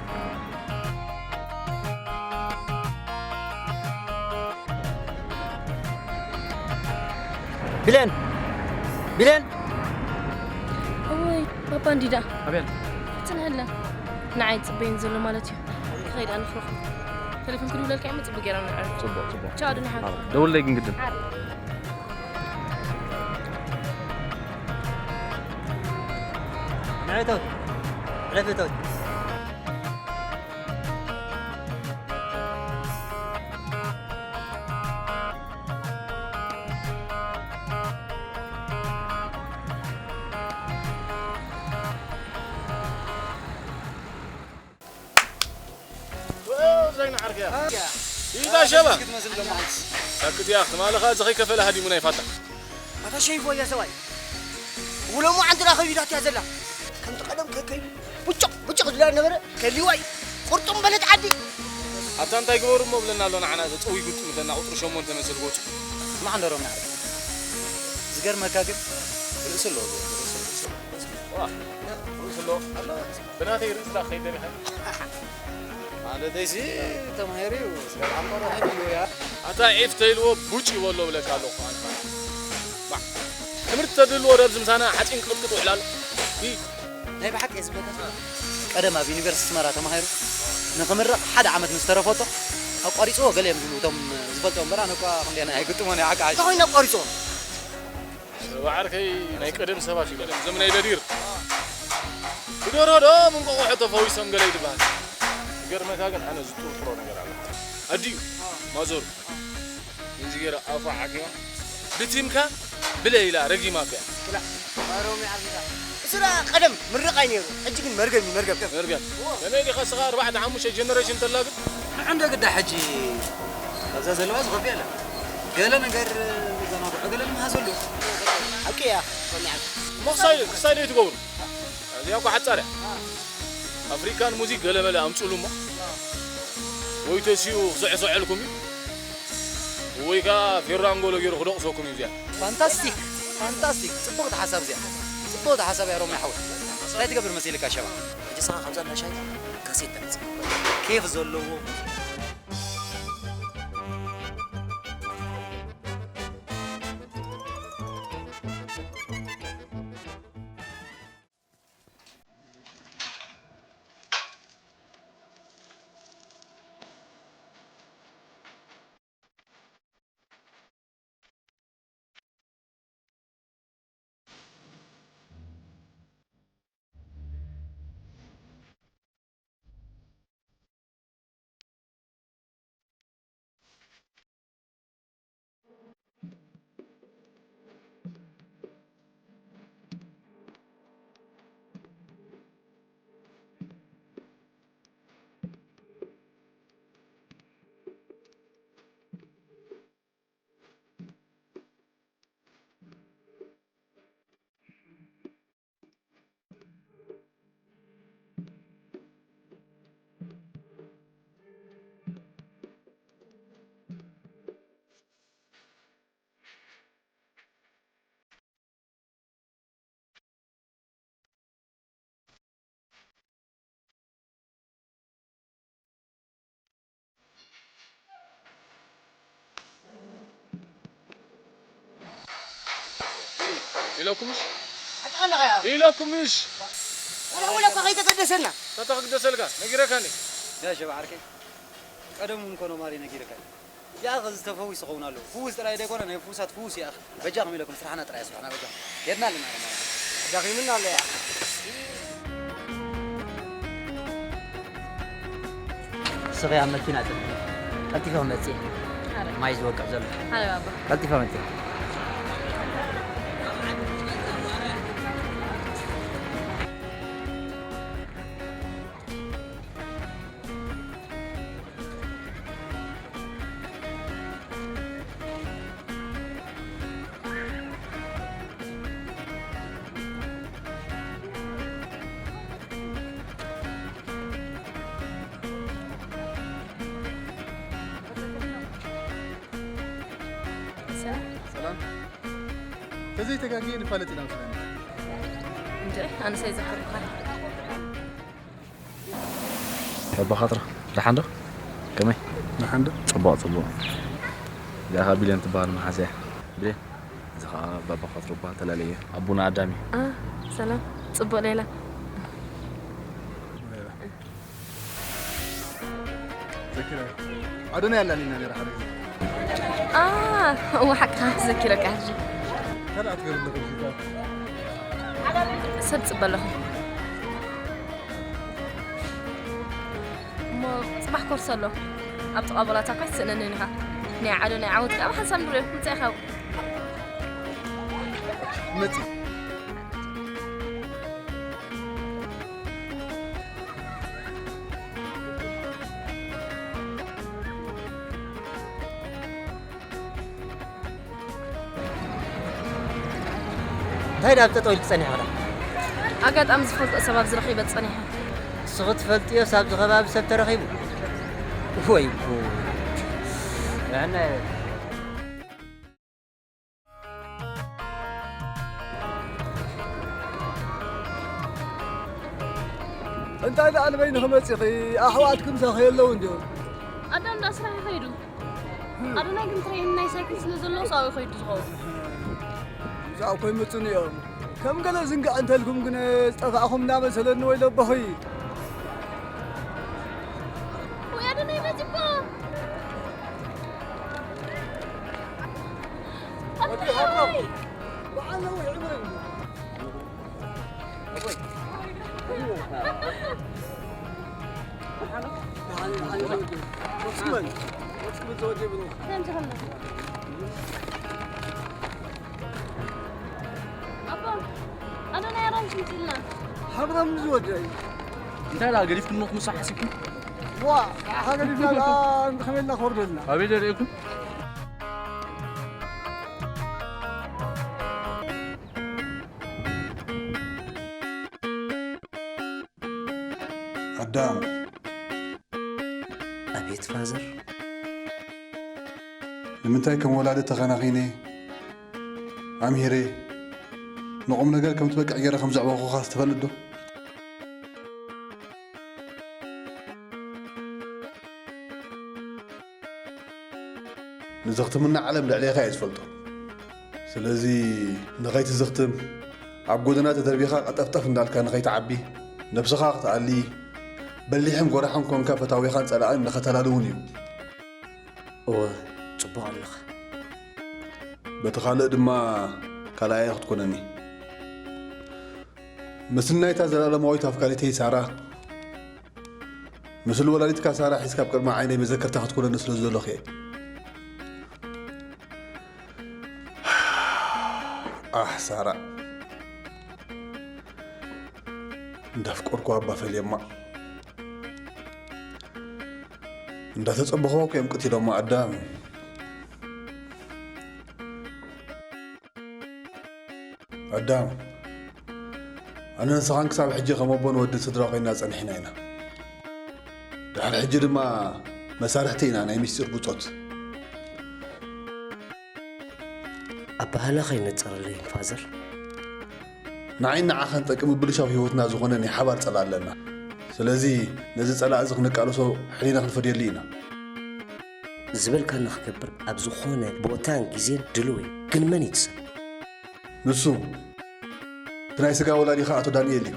ብሌን! ብሌን! እውይ፣ ባባ እንዲዳ። ኣቤል። ትንህለ። ንዓይ ጽበይን ዘሎ ማለት እዩ። ክኸይድ ኣነ ክረኽቦ። ቴሌፎን ክድውለልካ እየ፣ ጽቡቅ ጌራ ንዕረፍ። ጽቡቅ፣ ጽቡቅ። ቻው፣ ኣዱና ሓወይ። ደውለይ ግን ግድን። ዓር። ንዕቶት፣ ዕለፍቶት። ዛይና ዓርከያ። ኢዳ ሸባ። ሳክት እያ፣ ትማሊ ኸኣ እዚ ኸይከፈለ ሃዲሙ ናይ ፋታ። ኣታ ሸይፎ እያ ሰብኣይ። ውለሙ ዓንድራ ከቢዳት እያ ዘላ። ከምቲ ቀደም ከከይ ብጭቕ ብጭቕ ዝብላ ነበረ፣ ከሊዋይ ቁርጡም በለት ዓዲ። ኣታ እንታይ ግበሩ እሞ ብለና ኣሎ ንዓና፣ ዘጸዊ ግጥም እንተና ቁጽሪ ሸሞንተ መሰል ጎጹ። ስማዕ እንደሮም ንዓርከያ። ዝገርመካ ግን ርእሲ ኣለዎ፣ ርእሲ፣ ርእሲ፣ ርእሲ። ዋ፣ ርእሲ ኣለዎ። ብናተይ ርእሲ ዳ ከይደሪኻ። ማለተይሲ ተማሂሩ እዩ። ስጋብ ዓምባሮ ሄድ እዩ ያ። ኣታ ዒፍ ተይልዎ ቡጭ ይበሎ ብለካ ኣለኹ ኣንታ። ባ ትምህርቲ ተድልዎ ደብዚ ምሳና ሓፂን ቅጥቅጥ ውዕላሉ። ሂ ናይ ብሓቂ እየ ዝብለካ። ቀደም ኣብ ዩኒቨርሲቲ ኣስመራ ተማሂሩ ንኽምረቕ ሓደ ዓመት ምስ ተረፈቶ ኣቋሪፅዎ ገለ እዮም ዝብሉ እቶም ዝፈልጦ እምበር ኣነ እኳ ክንደና ኣይግጥሞን እየ ሓቂ ሓቂ። እንታይ ኮይኑ ኣቋሪፅዎ? ባዕርከይ ናይ ቀደም ሰባት ይበል እዞም ናይ በዲር ብደሮ ዶ ምንቆቆሖ ተፈዊሶም ገለ ይድበሃል። ይገርመካ ግን ኣነ ዝጥርጥሮ ነገር ኣሎ። ኣዲኡ ማዘሩ እዚ ገይረ ኣፉ ሓኪማ ብቲምካ ብለ ኢላ ረጊማካ እያ። ክላ ኣሮሚ ዓርኪካ እሱ ደኣ ቀደም ምርቓይ ነይሩ። ሕጂ ግን መርገም እዩ መርገም። መርገም ከመይ ዲኻ ስኻ ኣርባዕተ ሓሙሽተ ጀነሬሽን ተላ ግን ንዕንዶ ግዳ ሕጂ ኣብዛ ዘለዋ ዝኸፍእ የለን። ገለ ነገር ዘናግዖ ገለ ንምሃዘሉ። ሓቂ እያ ሰሚዓን። እሞ ክሳይ ክሳይ ደይ ትገብሩ እዚኣ እኮ ሓጻር እያ። ኣፍሪካን ሙዚክ ገለመለ ኣምጽሉ እሞ ወይ ተሲኡ ክስዕስዐልኩም እዩ ወይ ከዓ ፌሮ ኣንጎሎ ገይሩ ክደቕሰኩም እዩ እዚኣ። ፋንታስቲክ ፋንታስቲክ ጽቡቕቲ ሓሳብ እዚኣ። ጽቡቕቲ ሓሳብ እያ ሮሚ ሓወይ። እንታይ ትገብር መሲልካ ሸባ? ሕጂ ስኻ ካብዛ እንዳሻይ ካሴት ተምጽእ ኬፍ ዘለዎ ኢለኩምሽ ኣጣላያ ኢለኩምሽ። ወላ ወላ ከይተገደሰና ተተክደሰልካ ነጊረካኒ። ያ ሸባ ዓርከይ ቀደም እውን ኮኖ ማሪ ነጊረካኒ። ያ ኸዚ ተፈዊሱ ኸውን ኣሎ። ፍውስ ጥራይ ደይኮነ ናይ ፍውሳት ፍውስ ይኣኽ። በጃኹም ኢለኩም ስራሕና ጥራይ ኣስርሑና በጃኹም። ሄድና ኣለና። ኣዳኺምና ኣሎ ያ። ስኺ ኣብ መኪና ጽንሒ። ቀልጢፈ ክመጽእ እየ። ኣረ። ማይ ዝወቅዕ ዘሎ። ኣረ ባባ። ቀልጢፈ መጽእ። ሰላም። ሰላም። ተዘይተጋግየ ንፋለጥ ኢና መስለኒ። እንደ ኣነስ ኣይዘከርኩኻን። ባባ ኻትሮ፣ ደሓን ዶ? ከመይ? ደሓን ዶ? ጽቡቕ፣ ጽቡቕ። እዚኣ ኸኣ ቢልዮን ትበሃል መሓዛ እያ። ቢልዮን፣ እዚ ኸኣ ባባ ኻትሮ ይበሃል፣ ተላለየ። ኣቦና ኣዳም እዩ። አ፣ ሰላም። ጽቡቕ ሌላ። ዘኪረ። ኣዶናይ ኣላኒና ነይራ ሓደ ግዜ። አ፣ እወ፣ ሓቅኻ፣ ዘኪረካ ሕጂ። ካልእ ኣትገርም ዶ ክብልካ? ሰብ ጽበ ኣለኹ። እሞ ጽባሕ ኮርስ ኣሎ። ኣብ ጥቓ ቦላታ እኳ ኣይትስእነንን ኢኻ። ናይ ዓዶ ናይ ዓወት ከኣ ብሓንሳብ ንሪኦ። ምጻእ ኢኻ። መጺእ። እንታይ ደኣ ኣብ ጠጠው ኢልኪ ጸኒሕኺ ደኣ? ኣጋጣሚ ዝፈልጦ ሰብ ኣብዚ ረኺበ ጸኒሐ። ንስኺ ትፈልጥዮስ ኣብዚ ከባቢ ሰብ ተረኺቡ? ወይ ጉድ! ጥዕና የብልኪ። እንታይ ደኣ ንበይንኺ መጺኺ? ኣሕዋትኪ ምሳኺ የለውን ድዮም? ኣዳም እንዳ ስራሕ ይኸይዱ። ኣዶናይ ግን ትሬን ናይ ሳይክል ስለ ዘለዎ ሳዊ ከይዱ ዝኸውን። ብዛዕባ እኮ ይመጹኒ እዮም። ከም ገለ ዝንጋዕ እንተልኩም ግን ዝጠፋእኹም እናመሰለኒ ወይ ለበኹይ። ወይ ኣዶናይ መጺእኮ። ኣዶናይ! በዓል ነዊሕ ዕድመ እዩ። ኣቦ፣ ኣነ ናይ ኣራንሽ ምፅልና። ሃብራም ዝወደይ። እንታይ ደኣ ገዲፍኩሞ ክምሳሕ ሓሲብኩም? ዋ፣ ንዓኻ ገዲፍና ደኣ እንተኸመይ ኢልና ክወርደልና? ኣበይ ደርእየኩም? ኣዳም። ኣቤት ፋዘር። ንምንታይ ከም ወላዲ ተኸናኺነ፣ ኣምሂረ፣ ንቑም ነገር ከም ትበቅዕ ገይረ ከም ዘዕበኹኻስ ትፈልጥ ዶ? ንዘኽትምና ዓለም ልዕሌኻ እየ ዝፈልጦ። ስለዚ ንኸይትዝኽትም፣ ኣብ ጎደና ተደርቢኻ ቀጠፍጠፍ እንዳልካ ንኸይትዓቢ፣ ነብስኻ ክትኣሊ፣ በሊሕን ጎራሕን ኮንካ ፈታዊኻን ጸላእን ንኸተላሊ እውን እዩ። እወ፣ ጽቡቕ ኣለኻ። በቲ ካልእ ድማ ካልኣየ ክትኮነኒ። ምስሊ ናይታ ዘላለማዊት ኣፍቃሪተይ ሳራ፣ ምስሊ ወላዲትካ ሳራ ሒዝካ ኣብ ቅድሚ ዓይነይ መዘከርታ ክትኮነኒ ስለ ዝደለኹ እየ። ኣሕ፣ ሳራ። እንዳፍቀርኩዋ እባ ፈልየማ። እንዳተጸበኹዋ እኮ እዮም ቅቲሎማ፣ ኣዳም። ኣዳም፣ ኣነ ንስኻን ክሳብ ሕጂ ከም ኣቦን ወድን ስድራ ኮይና ጸኒሕና ኢና። ድሕሪ ሕጂ ድማ መሳርሕቲ ኢና ናይ ምስጢር ብጾት። ኣበሃህላኻ ይነጸረለይ ፋዘር። ንዓይን ንዓኻን ጠቅሚ ብልሻው ህይወትና ዝኾነ ናይ ሓባር ጸላእ ኣለና። ስለዚ ነዚ ጸላእ እዚ ክንቃለሶ ሕሊና ክንፈድየሉ ኢና። ዝበልካኒ ክገብር ኣብ ዝኾነ ቦታን ግዜን ድሉው እየ። ግን መን እዩ እቲ ሰብ? ንሱ እቲ ናይ ስጋ ወላዲኻ ኣቶ ዳንኤል እዩ።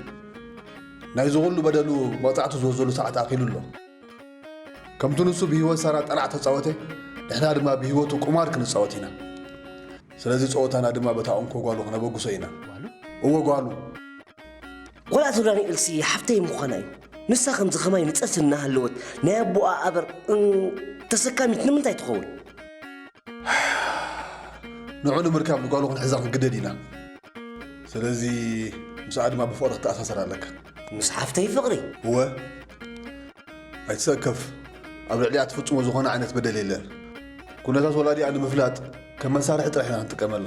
ናይዚ ኩሉ በደሉ መቕጻዕቱ ዝወስደሉ ሰዓት ኣኺሉ ኣሎ። ከምቲ ንሱ ብህይወት ሳራ ጠላዕ ተጻወተ፣ ንሕና ድማ ብህይወቱ ቁማር ክንጻወት ኢና። ስለዚ ጸወታና ድማ በታ እንኮ ጓሉ ክነበግሶ ኢና። ጓሉ? እወ ጓሉ። ጓል ኣቶ ዳንኤልሲ ሓፍተይ ምዃና እዩ። ንሳ ከምዚ ከማይ ንጸት እናሃለወት ናይ ኣቦኣ ኣበር፣ እም፣ ተሰካሚት ንምንታይ ትኸውን? ንዑ ንምርካብ ንጓሉ ክንሕዛ ክንግደድ ኢና። ስለዚ ምስኣ ድማ ብፍቕሪ ክትተኣሳሰር ኣለካ። ምስ ሓፍተይ ፍቕሪ? እወ። ኣይትሰከፍ። ኣብ ልዕሊኣ ትፍጽሞ ዝኾነ ዓይነት በደል የለን። ኩነታት ወላዲኣ ንምፍላጥ ከም መሳርሒ ጥራሕ ኢና ክንጥቀመላ።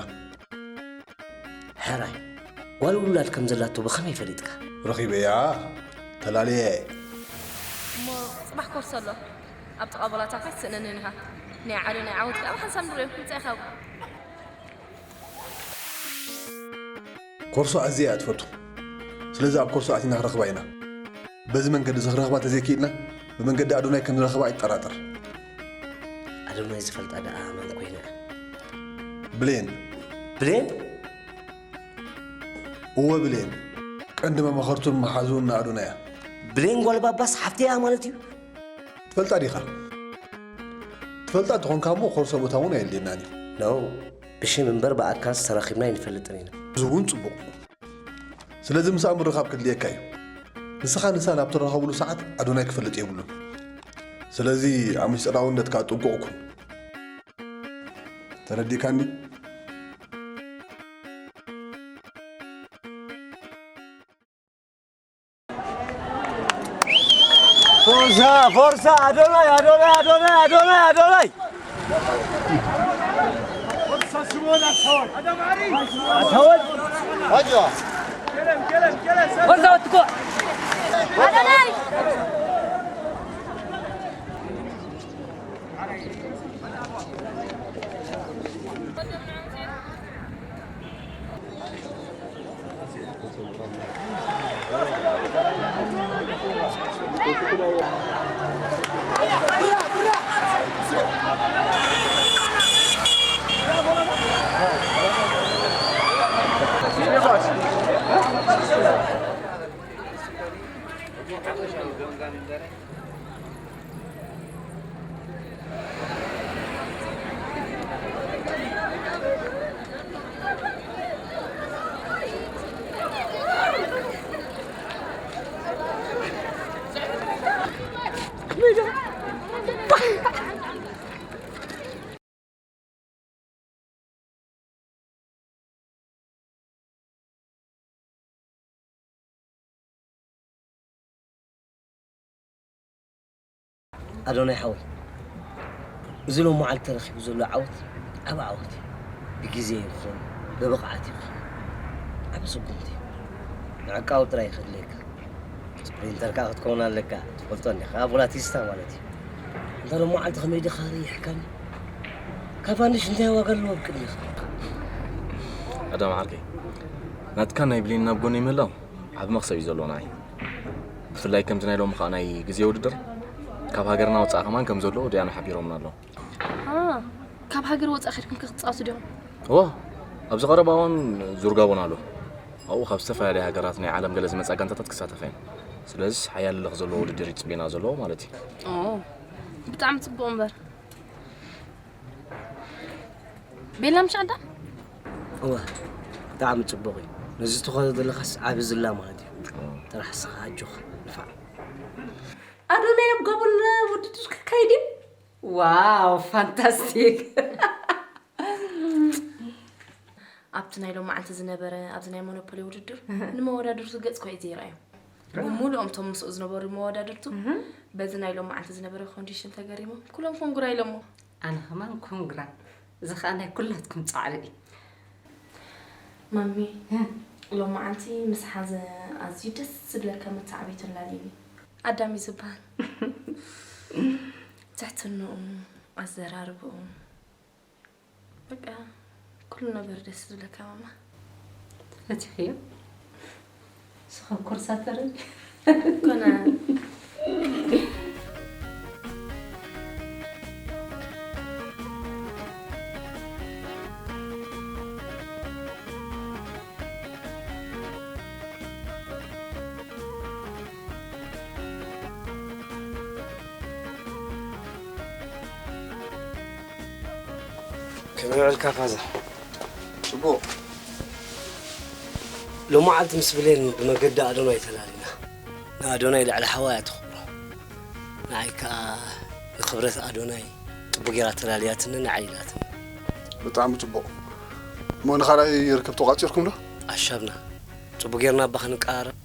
ሕራይ፣ ጓል ውላድ ከም ዘላቶ ብኸመይ ፈሊጥካ? ረኺበያ፣ ተላልየ። እሞ ጽባሕ ኮርሶ ኣሎ። ኣብ ጥቓ ቦላታ ኳ ትስእነንን ኢኻ። ናይ ዓዶ ናይ ዓወት ከኣ ብሓንሳብ ንርእዮ። ምጻኢኻ ኣብኡ። ኮርሶ ኣዝየ እያ ትፈቱ። ስለዚ ኣብ ኮርሶ ኣቲና ክረኽባ ኢና። በዚ መንገዲ እዚ ክረኽባ እንተዘይክኢልና፣ ብመንገዲ ኣዶናይ ክንረኽባ ኣይጠራጠር። ኣዶናይ ዝፈልጣ ደኣ መን ኮይና? ብሌን። ብሌን? እወ ብሌን። ቀንዲ መማኸርቱን መሓዙን ንኣዶናይ እያ። ብሌን ጓል ባባስ ሓፍተይ እያ ማለት እዩ? ትፈልጣ ዲኻ? ትፈልጣ እንተኾንካ እሞ ኮርሶ ቦታ እውን ኣየድልየናን እዩ። ኖ፣ ብሽም እምበር ብኣካል ተራኺብና ኣይንፈልጥን ኢና። እዚ እውን ጽቡቕ። ስለዚ ምስኣ ምርኻብ ከድልየካ እዩ። ንስኻ ንሳ ናብ ትራኸብሉ ሰዓት ኣዶናይ ክፈልጥ የብሉን። ስለዚ ኣብ ምስጢራውነት ከኣ ጥንቁቕ ኩን። ተረዲእካኒ? ፎርሳ፣ ፎርሳ፣ ኣዶናይ፣ ኣዶናይ፣ ኣዶናይ፣ ኣዶናይ፣ ኣዶናይ። ኣታወል። ፎርሳ ወትኮ። ኣዶናይ። ኣዶናይ ሓወይ፣ እዚ ሎም መዓልቲ ተረኺቡ ዘሎ ዓወት ዓቢ ዓወት እዩ። ብግዜ ይኹን ብብቕዓት ይኹን ዓቢ ስጉምቲ እዩ። ምዕቃብ ጥራይ ከድልየካ። ስፕሪንተር ከኣ ክትከውን ኣለካ። ትፈልጦ እንዲኻ፣ ቮላቲስታ ማለት እዩ። እንታ ሎም መዓልቲ ከመይ ዲኻ ርይሕካኒ? ካቫንድሽ እንታይ ዋጋ ኣለዎ ኣብ ቅድሚኻ? ኣዳም ዓርከይ፣ ናትካ ናይ ብሌን ናብ ጎነይ ምህላው ዓቢ መኽሰብ እዩ ዘለዎ ንዓይ። ብፍላይ ከምዚ ናይ ሎሚ ከኣ ናይ ግዜ ውድድር ካብ ሃገርና ወጻኢ ከማን ከም ዘሎ ዲያኑ ሓቢሮምና ኣለዉ። ኣሃ፣ ካብ ሃገር ወጻኢ ከድኩም ከ ክትጻወቱ ዲኹም? እወ፣ ኣብዚ ቀረባ እዋን ዙር ጋቦን ኣሎ። ኣብኡ ካብ ዝተፈላለያ ሃገራት ናይ ዓለም ገለ ዝመጻ ጋንታታት ክሳተፋ እየን። ስለዚስ ሓያል ልኽ ዘለዎ ውድድር እዩ ጽቤና ዘለዎ ማለት እዩ። ኦ፣ ብጣዕሚ ጽቡቕ እምበር። ቤላ ምሽ ኣዳም? እወ፣ ብጣዕሚ ጽቡቕ እዩ። ነዚ ትኸዶ ዘለኻስ ዓቢ ዝላ ማለት እዩ። ጥራሕ ስኻ ኣጆኻ፣ ንፋዕ። ኣዶናይ ኣብ ጋቦን ውድድር ክካይድ እዩ? ዋው፣ ፋንታስቲክ! ኣብቲ ናይ ሎማዓንቲ ዝነበረ፣ ኣብዚ ናይ ሞኖፖሊ ውድድር፣ ንመወዳድርቱ ገጽ እኳ እዩ ዘይረኣዮም። ብምሉኦም እቶም ምስኡ ዝነበሩ መወዳድርቱ፣ እህ። በዚ ናይ ሎማዓንቲ ዝነበረ ኮንዲሽን ተገሪሞም፣ ኩሎም ኮንግራ ኢሎሞ። ኣነ ከማን ኮንግራ። እዚ ኸኣ ናይ ኩላትኩም ጻዕሪ እዩ። ማሚ፣ እህ። ሎማዓንቲ ምስ ሓዘ ኣዝዩ ደስ ዝብለካ መተዓብይቱ ኣላልዩኒ። ኣዳም እዩ ዝበሃል። ትሕትንኡ፣ ኣዘራርብኡ፣ በቃ ኩሉ ነገር ደስ ዝብለካ ማማ። ተፈቲሕዮ? ስኸ ኮርሳተር ኮነ። ከመይ ውዕልካ ፋዘር? ጽቡቕ። ሎማዓልቲ ምስ ብሌን ብመገዲ ኣዶናይ ተላሊና። ንኣዶናይ ልዕሊ ሓዋ እያ ተኽብሮ። ንዓይ ከኣ ንኽብረት ኣዶናይ ጽቡቕ ጌራ ተላልያትኒ፣ ንዓይ ኢላትኒ። ብጣዕሚ ጽቡቕ። እሞ ንኻልኣይ ርክብ ተቋጺርኩም ዶ? ኣሻብና። ጽቡቕ ጌርና እባ ክንቀራረብ።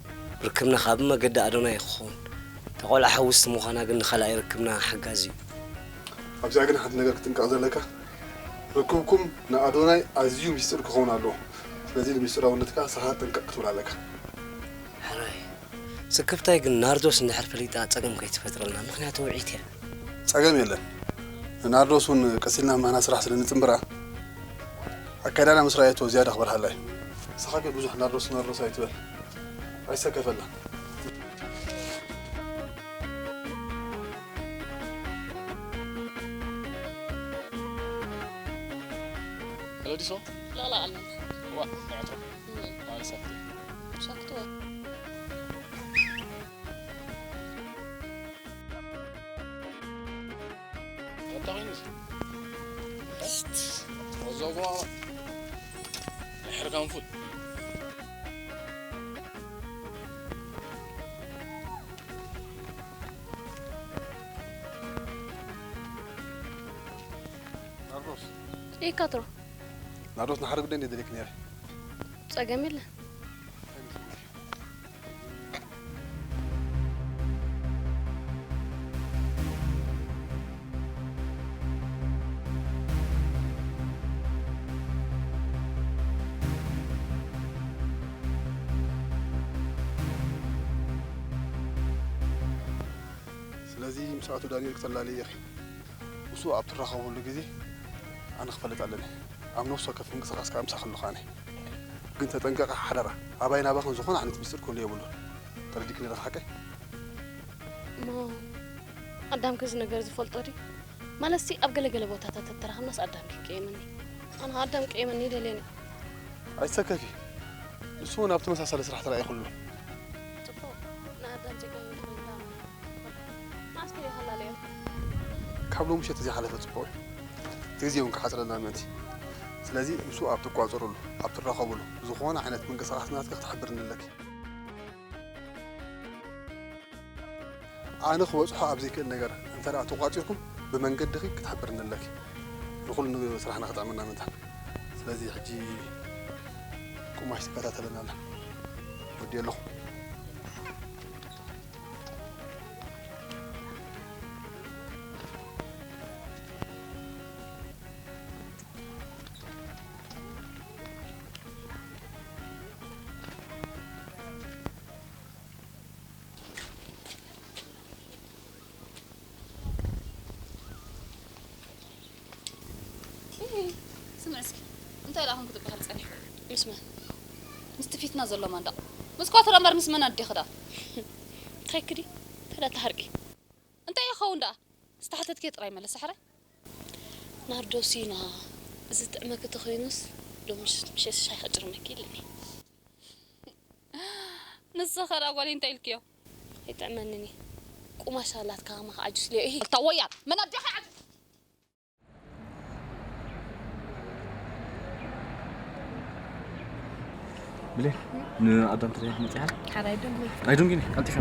ርክብና ካብ መገዲ ኣዶናይ ክኸውን። እታ ቆልዓ ሕውስቲ ምዃና ግን ንኻልኣይ ርክብና ሓጋዚ እዩ። ኣብዚኣ ግን ሓንቲ ነገር ክትጥንቀቕ ዘለካ። ርክብኩም ንኣዶናይ ኣዝዩ ሚስጥር ክኸውን ኣለዎ። ስለዚ ንሚስጥራውነትካ ንስኻ ጥንቅቕ ክትብል ኣለካ። ሕራይ። ስክፍታይ ግን ናርዶስ እንድሕር ፈሊጣ ጸገም ከይትፈጥረልና፣ ምኽንያቱ ውዕይቲ እያ። ጸገም የለን። ንናርዶስ እውን ቀስ ኢልና ማና ስራሕ ስለ ንጽንብራ፣ ኣካይዳና ምስ ረኣየቶ ዝያዳ ክበርሃላ እዩ። ንስኻ ግን ብዙሕ ናርዶስ ናርዶስ ኣይትበል። ኣይሰከፈላ። ሄሎ ዲሶ? ላላ ኣለ። ዋ፣ ንዕትሮ። እም። ማለሰ። ሸክቶ። ኣታ ኮይኑስ? ወዞጎ። ሕርካን ፉል። ናርዶስ። ኢካትሮ። ናርዶስ፣ ንሓደ ጉዳይ እንደ ደለክ ነይረ። ጸገም የለን። ስለዚ ምስ ኣቶ ዳንኤል ክተላልዪ ኢኺ። ምስኡ ኣብ ትራኸቡሉ ግዜ ኣነ ክፈልጥ ኣለኒ። ኣብ ነፍሲ ወከፍ ምንቅስቓስካ ምሳኺ ኣለኹ ኣነ። ግን ተጠንቀቒ ሓደራ፣ ኣባይን ኣባኽን ዝኾነ ዓይነት ሚስጥር ክህሉ የብሉን። ተረዲእክኒ ዲኺ ሓቀይ? እሞ ኣዳም ከ እዚ ነገር ዝፈልጦ ድዩ? ማለትሲ ኣብ ገለገለ ቦታታት ተተራኸብናስ ኣዳም ድዩ ይቀየመኒ? ኣነ ኣዳም ክቀየመኒ ኣይደልዮን እየ። ኣይትሰከፊ። ንሱ እውን ኣብ ተመሳሳሊ ስራሕ ተራኢኹ ኣሎ። ጽቡቕ። ንኣዳም ዜጋ ህይወት ኮይንና ካብ ሎሚ ምሸት ዘይሓለፈ ጽቡቕ እዩ። እቲ ግዜ እውን ክሓጽረልና ምእንቲ። ስለዚ ምስኡ ኣብ ትቋጸሩሉ፣ ኣብ ትራኸቡሉ፣ ዝኾነ ዓይነት ምንቅስቓስ ናትኪ ክትሕብርኒ ኣለኪ። ኣነ ክበጽሖ ኣብ ዘይክእል ነገር እንተ ደኣ ተቋጺርኩም፣ ብመንገድኺ ክትሕብርኒ ኣለኪ። ንኹሉ ስራሕና ክጥዕመና ምእንቲ። ስለዚ ሕጂ ቁማሽ ትከታተለና ኣላ። ወዲኤ ኣለኹ። እይ፣ ስምዕ እስኪ፣ እንታይ ደኣ ኹን ክትበሃል ጸኒሕኩ? ምስ መን? ምስቲ ፊትና ዘሎ ማንዳቕ። ምስ ኳትራ እምበር ምስ መን ኣዴኺ ደኣ? ትኸይክዲ? እንታይ ደኣ ትሃርቂ? እንታይ ይኸውን ደኣ? ዝተሓተትክዮ ጥራይ መለስ፣ ሕራይ? ናርዶስ ኢና፣ እዚ ጥዕመኪ ተኾይኑስ፣ ሎሚ ምሽ-፣ ምሸት ሻሂ ከጭርመኪ ኢሉኒ። ንስኺ ደኣ ጓለይ እንታይ ኢልክዮ? ኣይጥዕመንን እዩ። ቁማሽ ኣላትካ ከማኻ ዓጁስ ልዮ፣ ኢሂ። ኣታ ወያል፣ መን ኣዴኺ ዓጁስ? ብሌን፣ ንኣዳም ትደልያ መጺኣ? ሓራይ ደንጉ። ኣይደንጉኒ፣ ቀልጢፈ።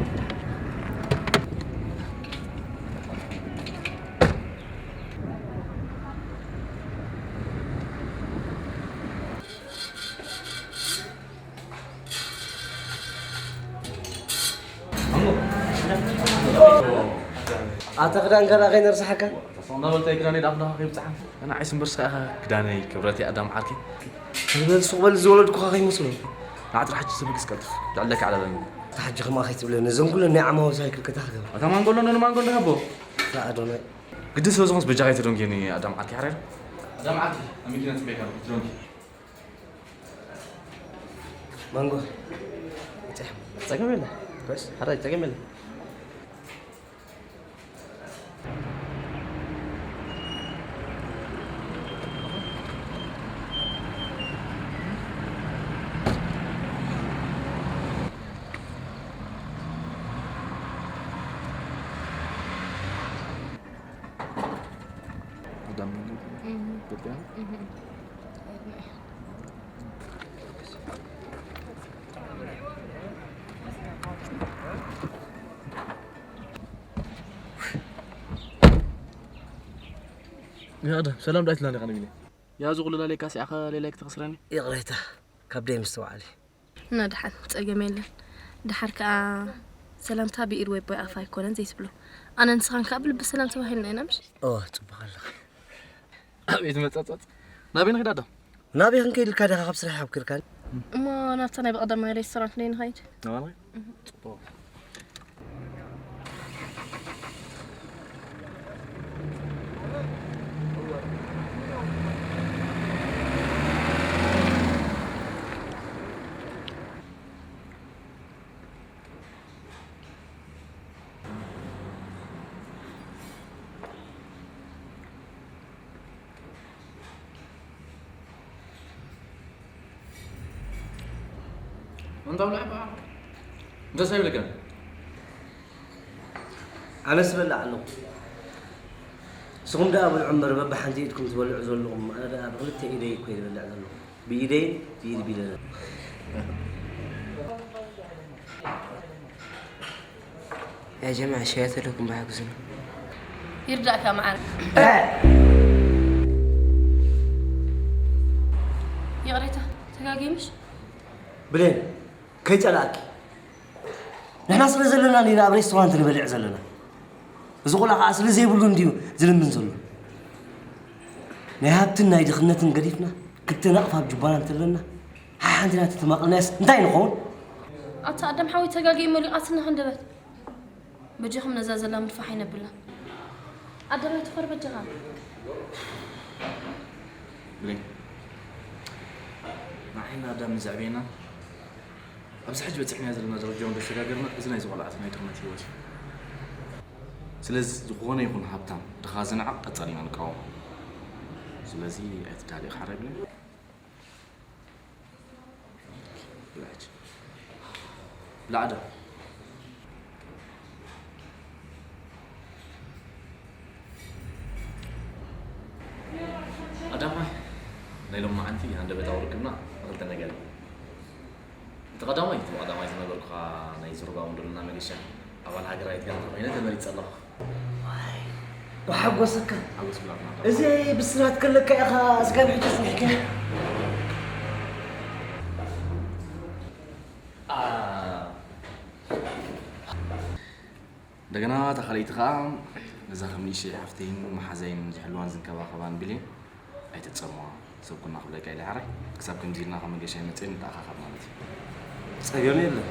ኣታ ክዳን ገና ከይነርሳሓካ? እንዳበልታ ክዳነይ ዳኣ ክዳኻ ከይብጽሓ። ኣነ ዓይስ እምበርስ ከኣ ክዳነይ ክብረተይ ኣዳም ዓርኪ። ዝበል ሱቕ በል ዝወለድኩኻ ከይመስሉ። ንዓ ጥራሕ ሕጂ ተበግስ ቀልጥፍ። ልዕለካ ዕለለኒ። እታ ሕጂ ከምኣ ከይትብለኒ። እዞም ኩለን ናይ ዓማዊ ሳይክል ከታ ክገብር። ኣታ ማንጎሎ ነን ማንጎሎ ሃቦ። እታ ኣዶናይ። ግዲ ስለ ዝኾንስ በጃኻ ኣይተደንግየኒ ኣዳም ዓርኪ ሓራይ። ኣዳም ዓርኪ፣ ኣብ መኪና ጽበይካ ትደንጊ። ማንጎ። ጸገም የለ። በስ። ሓራይ ጸገም የለ። ያደ ሰላም ዳይት ላለ ቀንብለ ያዙ ኩሉ ላለካ ሲዓኸ ሌላይ ክትኽስረኒ። ይቕሬታ፣ ካብ ደይ ምስትውዓል እዩ። እና ደሓን ጸገም የለን። ደሓር ከኣ ሰላምታ ብኢድ ወይ ቦይ ኣፍ ኣይኮነን ዘይትብሎ። ኣነ ንስኻን ከኣ ብልቢ ሰላም ተባሂልና ኢና ምሽ? እወ፣ ጽቡቕ ኣለኺ። ኣቤት መጸጸጽ። ናበይ ንኺድ ኣዳም? ናበይ ክንከይድ ኢልካ ዲኻ ካብ ስራሕ ኣብኪርካኒ? እሞ ናብታ ናይ ብቐዳማይ ሬስቶራንት ነይ ንኸይድ? ናባናይ? ጽቡቕ። እንዳ ብላዕ በዓ። እንተ ዘይብልከ? ኣነስ እበልዕ ኣለኹ። ንስኹም ደኣ ብልዑ እምበር በብሓንቲ ኢድኩም ትበልዑ ዘለኹም። ኣነ ደኣ ብክልተ ኢደይ እኮ እየ ዝበልዕ ዘለኹ። ብኢደይን ብኢድ ቢለንን። يا جماعة، شوية لكم بحجزنا. يرداك يا معلم. ይቕሬታ፣ ተጋግየ ምሽ? ብሌን፣ ከይጸላእኪ። ንሕና ስለ ዘለና ኢና ኣብ ሬስቶራንት ንበልዕ ዘለና። እዚ ቆልዓ ከኣ ስለ ዘይብሉ እንድዩ ዝልምን ዘሎ። ናይ ሃብትን ናይ ድኽነትን ገዲፍና፣ ክልተ ናቕፋ ኣብ ጁባና እንተለና፣ ሓሓንቲ ናተ ተማቕልናያስ እንታይ ንኸውን? ኣታ ኣዳም ሓወይ ተጋግየ መሊቓትና ሃንደበት። በጃኹም ነዛ ዘላ ምድፋሕ ኣይነብልና። ኣዳም ኣይትኾር በጃኻ። ብሌን፣ ንዓይና ኣዳም ንዘዕቤና፣ ኣብዚ ሕጂ በጺሕናዮ ዘለና ደረጃ እውን ዘይተጋገርና፣ እዚ ናይዚ ቆልዓ ናይ ድኽነት ህይወት እዩ። ስለዚ ዝኾነ ይኹን ሃብታም ድኻ ዝንዕቕ ቀጻሊ ኢና ንቃወሞ። ስለዚ ኣይትዳሊ ኢኻ ሓራይ ብሌን። ብላዕዳ። ናይ ሎማዓንቲ ሃንደበታዊ ርክብና ብኽልተ ነገር እዩ። እቲ ቀዳማይ፣ እቲ ብቐዳማይ ዝነገርኩኻ ናይ ዙርባ ወንድርና መገሻ ኣባል ሃገራዊት ጋንታ ኮይነ ተመሪጸ ኣለኹ። ዋይ፣ ብሓጎሰካ። ሓጎስ ብላትና። እዚ ብስራት ከለካ ኢኻ ስጋብ ሕጂ ጽኒሕካ። አ፣ እንደገና እታ ካልኣይቲ ኸኣ፣ እዛ ከም ንእሽተይ ሓፍተይን መሓዛይን ዝሕልዋን ዝንከባኸባን ብሌን ኣይትጸምዋ። ሰብ ኩና ክብለካ ኢለ ሓራይ። ክሳብ ከምዚ ኢልና ካብ መገሻ ይመጽእ ንተኣኻኸብ ማለት እዩ። ጸገም የለን።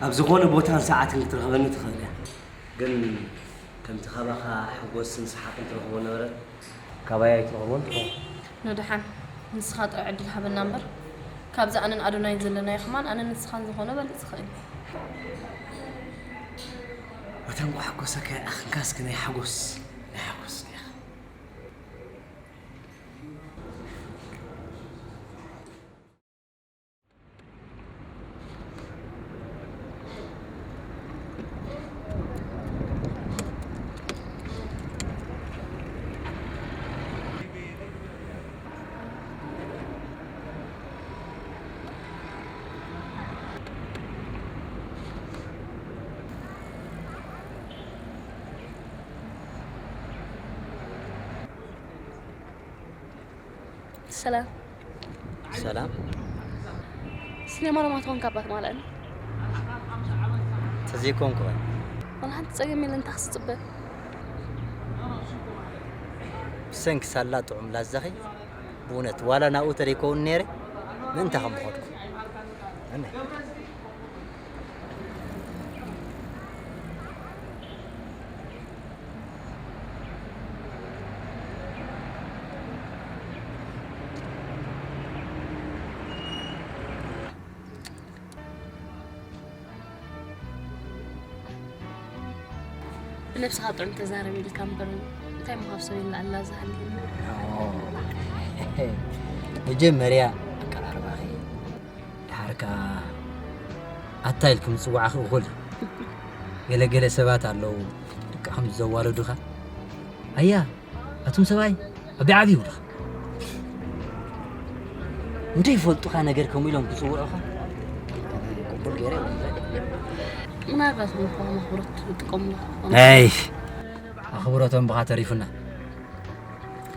ኣብ ዝኾነ ቦታን ሰዓትን ክትረኽበኒ ትኽእል እያ። ግን ከምቲ ካባኻ ሓጎስን ሰሓቕን ትረኽቦ ነበረት፣ ካባይ ኣይትረኽቦን ትኸውን። ንደሓን ንስኻ ጥዑ ዕድል ሃበና እምበር፣ ካብዚ ኣነን ኣዶናይን ዘለናዮ ከማን ኣነን ንስኻን ዝኾነ በልጽ ይኽእል። መታን ኳ ሓጎሰካ ይኣኽንካ እስኪ ናይ ሓጎስ፣ ናይ ሓጎስ ዲኻ? ሰላም። ሰላም። ሲኔማ ሎማት ኾንካ ኣባት ማለኒ። ተዘይኮንኩ በል። ዋላ ሓንቲ ጸገም የለን፣ ታክሲ ጽበ። ብሰንኪ ሳላ ጥዑም ላዛኺ፣ ብእውነት ዋላ ናብኡ ተደይከውን ነይረ፣ ምእንታ ከም ኾድኩ። እነ። ብነብስኻ ጥዑም ተዛረብ ኢልካ እምበር እንታይ ምሃብ ሰብ ይለዓላ ዝሃልኒ። መጀመርያ ኣቀራርባኺ፣ ድሓር ከኣ ኣታ ኢልኩም ምጽዋዕኺ እኹል እዩ። ገለ ገለ ሰባት ኣለዉ፣ ደቂ ከም ዘዋረዱኻ። ኣያ፣ ኣቱም ሰብኣይ፣ ኣብ ዓቢ ይውድኻ። እንተይፈልጡኻ ነገር ከምኡ ኢሎም ክጽውዑኻ፣ ቅቡል ገይረ ይውድኻ። ምናልባት ንኹም ኣኽብሮት ትጥቀሙሉ ክኾኑ። ኣይ፣ ኣኽብሮቶም ብኻ ተሪፉና።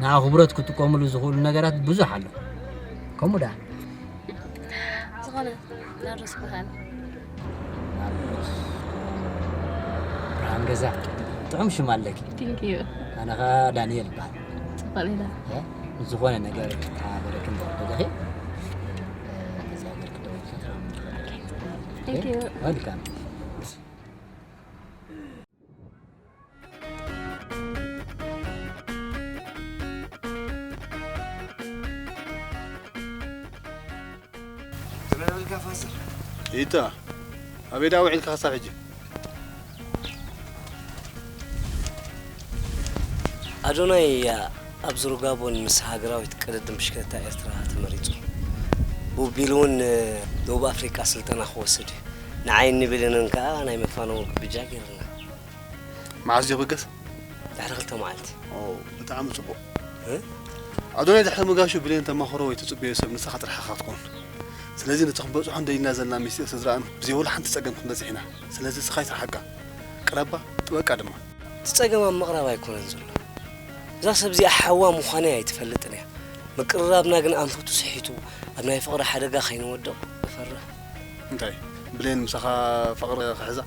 ንኣኽብሮት ክጥቀሙሉ ዝኽእሉ ነገራት ብዙሕ ኣሎ። ከምኡ ደኣ። ዝኾነ ናርዶስ ይበሃል። ናርዶስ። ብርሃን ገዛ። ጥዑም ሽም ኣለኪ። Thank you። ኣነ ኸኣ ዳንኤል ይበሃል። ጽቡቕ ሌላ። እ? ዝኾነ ነገር ክተሓባበረኪ እንተ ደለኺ፣ እ፣ በዚ ሃገር ክደውል ክትረኽቢ ትኽእሊ። Thank you። Welcome። ከመይ ውዒልካ ፋሲል? ኢታ፣ ኣበይ ደኣ ውዒልካ ክሳብ ሕጂ? ኣዶናይ ኣብ ዙር ጋቦን ምስ ሃገራዊት ቅድድም ብሽክለታ ኤርትራ ተመሪጹ። ብቢል እውን ደቡብ ኣፍሪቃ ስልጠና ክወስድ እዩ። ንዓይን ንቢልንን ከኣ ናይ መፋነዊ ግብጃ ገይርና። መዓስ ድዩ ክብገስ? ድሕሪ ክልተ መዓልቲ። ኦ፣ ብጣዕሚ ጽቡቕ። እ? ኣዶናይ ድሕሪ ምጋሹ ብሌን ተማኽሮ ወይ ትጽበዮ ሰብ ንስኻ ጥራሕ ኢኻ ክትኮን። ስለዚ ነቲ ክንበጽሖ እንደሊና ዘለና ሚስጢር ስድራኣን ብዘይ ወላ ሓንቲ ጸገም ክንበጽሕ ኢና። ስለዚ ንስኻ ኣይትርሓቃ። ቅረባ፣ ጥበቃ ድማ። እቲ ጸገም ኣብ ምቕራብ ኣይኮነን ዘሎ። እዛ ሰብ እዚኣ ሓዋ ምዃነይ ኣይትፈልጥን እያ። ምቅርራብና ግን ኣንፈቱ ስሒቱ ኣብ ናይ ፍቕሪ ሓደጋ ከይንወድቕ እፈርህ። እንታይ? ብሌን ምሳኻ ፍቕሪ ክሕዛ?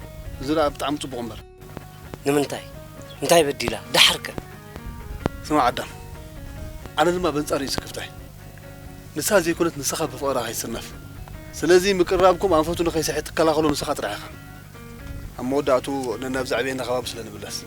እዚ ደኣ ብጣዕሚ ጽቡቕ እምበር። ንምንታይ? እንታይ በዲላ? ደሓርከ? ስማዕ ኣዳም፣ ኣነ ድማ በንጻር እዩ ስክፍታይ። ንሳ ዘይኮነት ንስኻ ብፍቕራ ከይትስነፍ። ስለዚ ምቅርራብኩም ኣንፈቱ ንኸይስሕት ትከላኸሎ ንስኻ ጥራሕ ኢኻ። ኣብ መወዳእቱ ነናብ ዘዕበየና ከባቢ ስለ ንምለስ።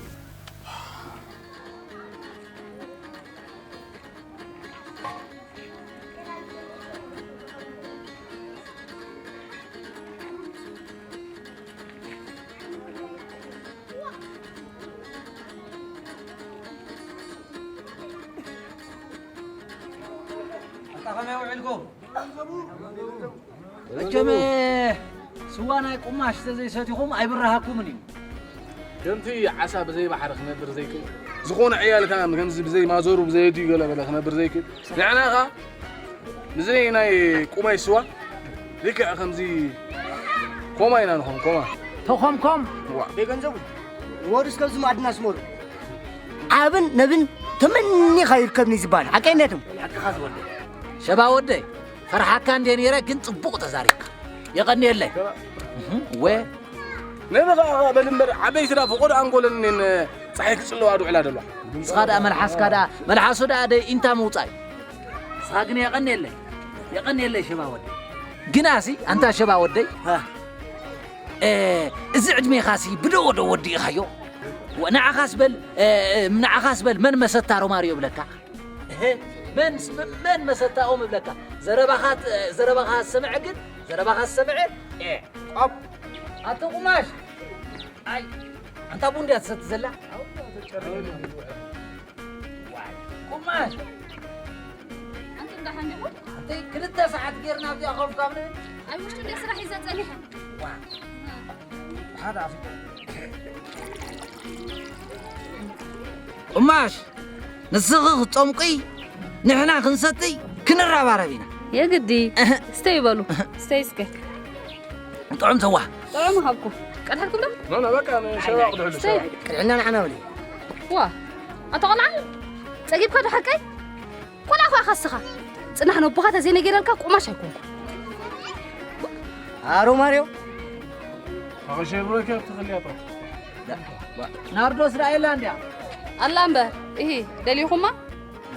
ኣታ ከመይ ውዒልኩም? መቸም ስዋ ናይ ቁማሽ ተዘይሰቲኹም ኣይብረሃኩምን እዩ። ከምቲ ዓሳ ብዘይ ባሕሪ ክነብር ዘይክእል፣ ዝኾነ ዕያል ከኣ ከምዚ ብዘይ ማዘሩ ብዘይ ኣዲኡ ገለ በለ ክነብር ዘይክእል፣ ንሕና ከኣ ብዘይ ናይ ቁማይ ስዋ ልክዕ ከምዚ ኮማ ኢና ንኾን፣ ኮማ። ተኾምኮም። ዋ። ደይ ገንዘቡ ወዱስ ከምዚ ማዕድና ስመሩ ዓብን ነብን ተመኒኻ ይርከብኒ ዝበሃል ሓቀይነትም። ሓቅኻ ዝወደ። ሸባ ወደይ፣ ፈርሓካ እንዴ ነይረ፣ ግን ጽቡቕ ተዛሪብካ። የቐንየለይ። እህ፣ ወ ነብኻ በል እምበር፣ ዓበይቲ ደኣ ፈቖዶ ኣንጎለን እኔን ጸሓይ ክጽለዋ ድውዕላ ደለዋ። ንስኻ ደኣ መልሓስካ ደኣ፣ መልሓሱ ደኣ ደይ ኢንታ ምውጻእ እዩ። ንስኻ ግን የቐንየለይ። የቐንየለይ ሸባ ወደይ። ግናሲ፣ ኣንታ ሸባ ወደይ፣ ሃ። እ፣ እዚ ዕድሜኻሲ ብደዎ ዶ ወዲእኻዮ? ወ-፣ ንዓኻስ በል፣ እ፣ እ፣ ንዓኻስ በል መን መሰታ ሮማርዮ ይብለካ? እህ፣ መን ስ-፣ መን መሰታኦም ይብለካ? ዘረባኻ ት-፣ ዘረባኻ ዝሰምዐ ግን፣ ዘረባኻ ዝሰምዐ፣ እ፣ ቆብ። ኣቲ ቁማሽ! ኣይ፣ ኣንታ ቡን ድያ ትሰቲ ዘላ? ዋይ፣ ቁማሽ! ኣንቱም ደሓን ዲኹም? ኣቲ ክልተ ሰዓት ጌርና ኣብዚኣ ኮፍ ካብ ንብል? ኣብ ውሽጢ እንደ ስራሕ ሒዘ ጸኒሐ። ዋ። ሓደ ኣፍሪቃ። ቁማሽ፣ ንስኺ ክትጠምቂ፣ ንሕና ክንሰቲ፣ ክንረባረብ ኢና። የግዲ። እህ። ስተይ በሉ። ስተይ እስከ። ጥዑም ዘዋ። ጥዑም ሃብኩ። ቀድሐልኩም ዶ? ኖ፣ ኖ፣ በቃ፣ ንሸባ ቅድሕሉ፣ ስተይ። ሸባ። ቅድሕልና ንዓና በሊ። ዋ፣ ኣታ ቆልዓ፣ ጸጊብካ ዶ ሓቀይ? ቆልዓ ኳ ካስኻ። ጽናሕ ነቦኻ ተዘይነገረልካ ቁማሽ ኣይኮንኩ። ኣሮ ማርዮ። ኣኸሸብረከ ትኽልያቶ። ናርዶስ ደኣ የላ እንድያ? ኣላ እምበር፣ እሂ፣ ደሊኹማ?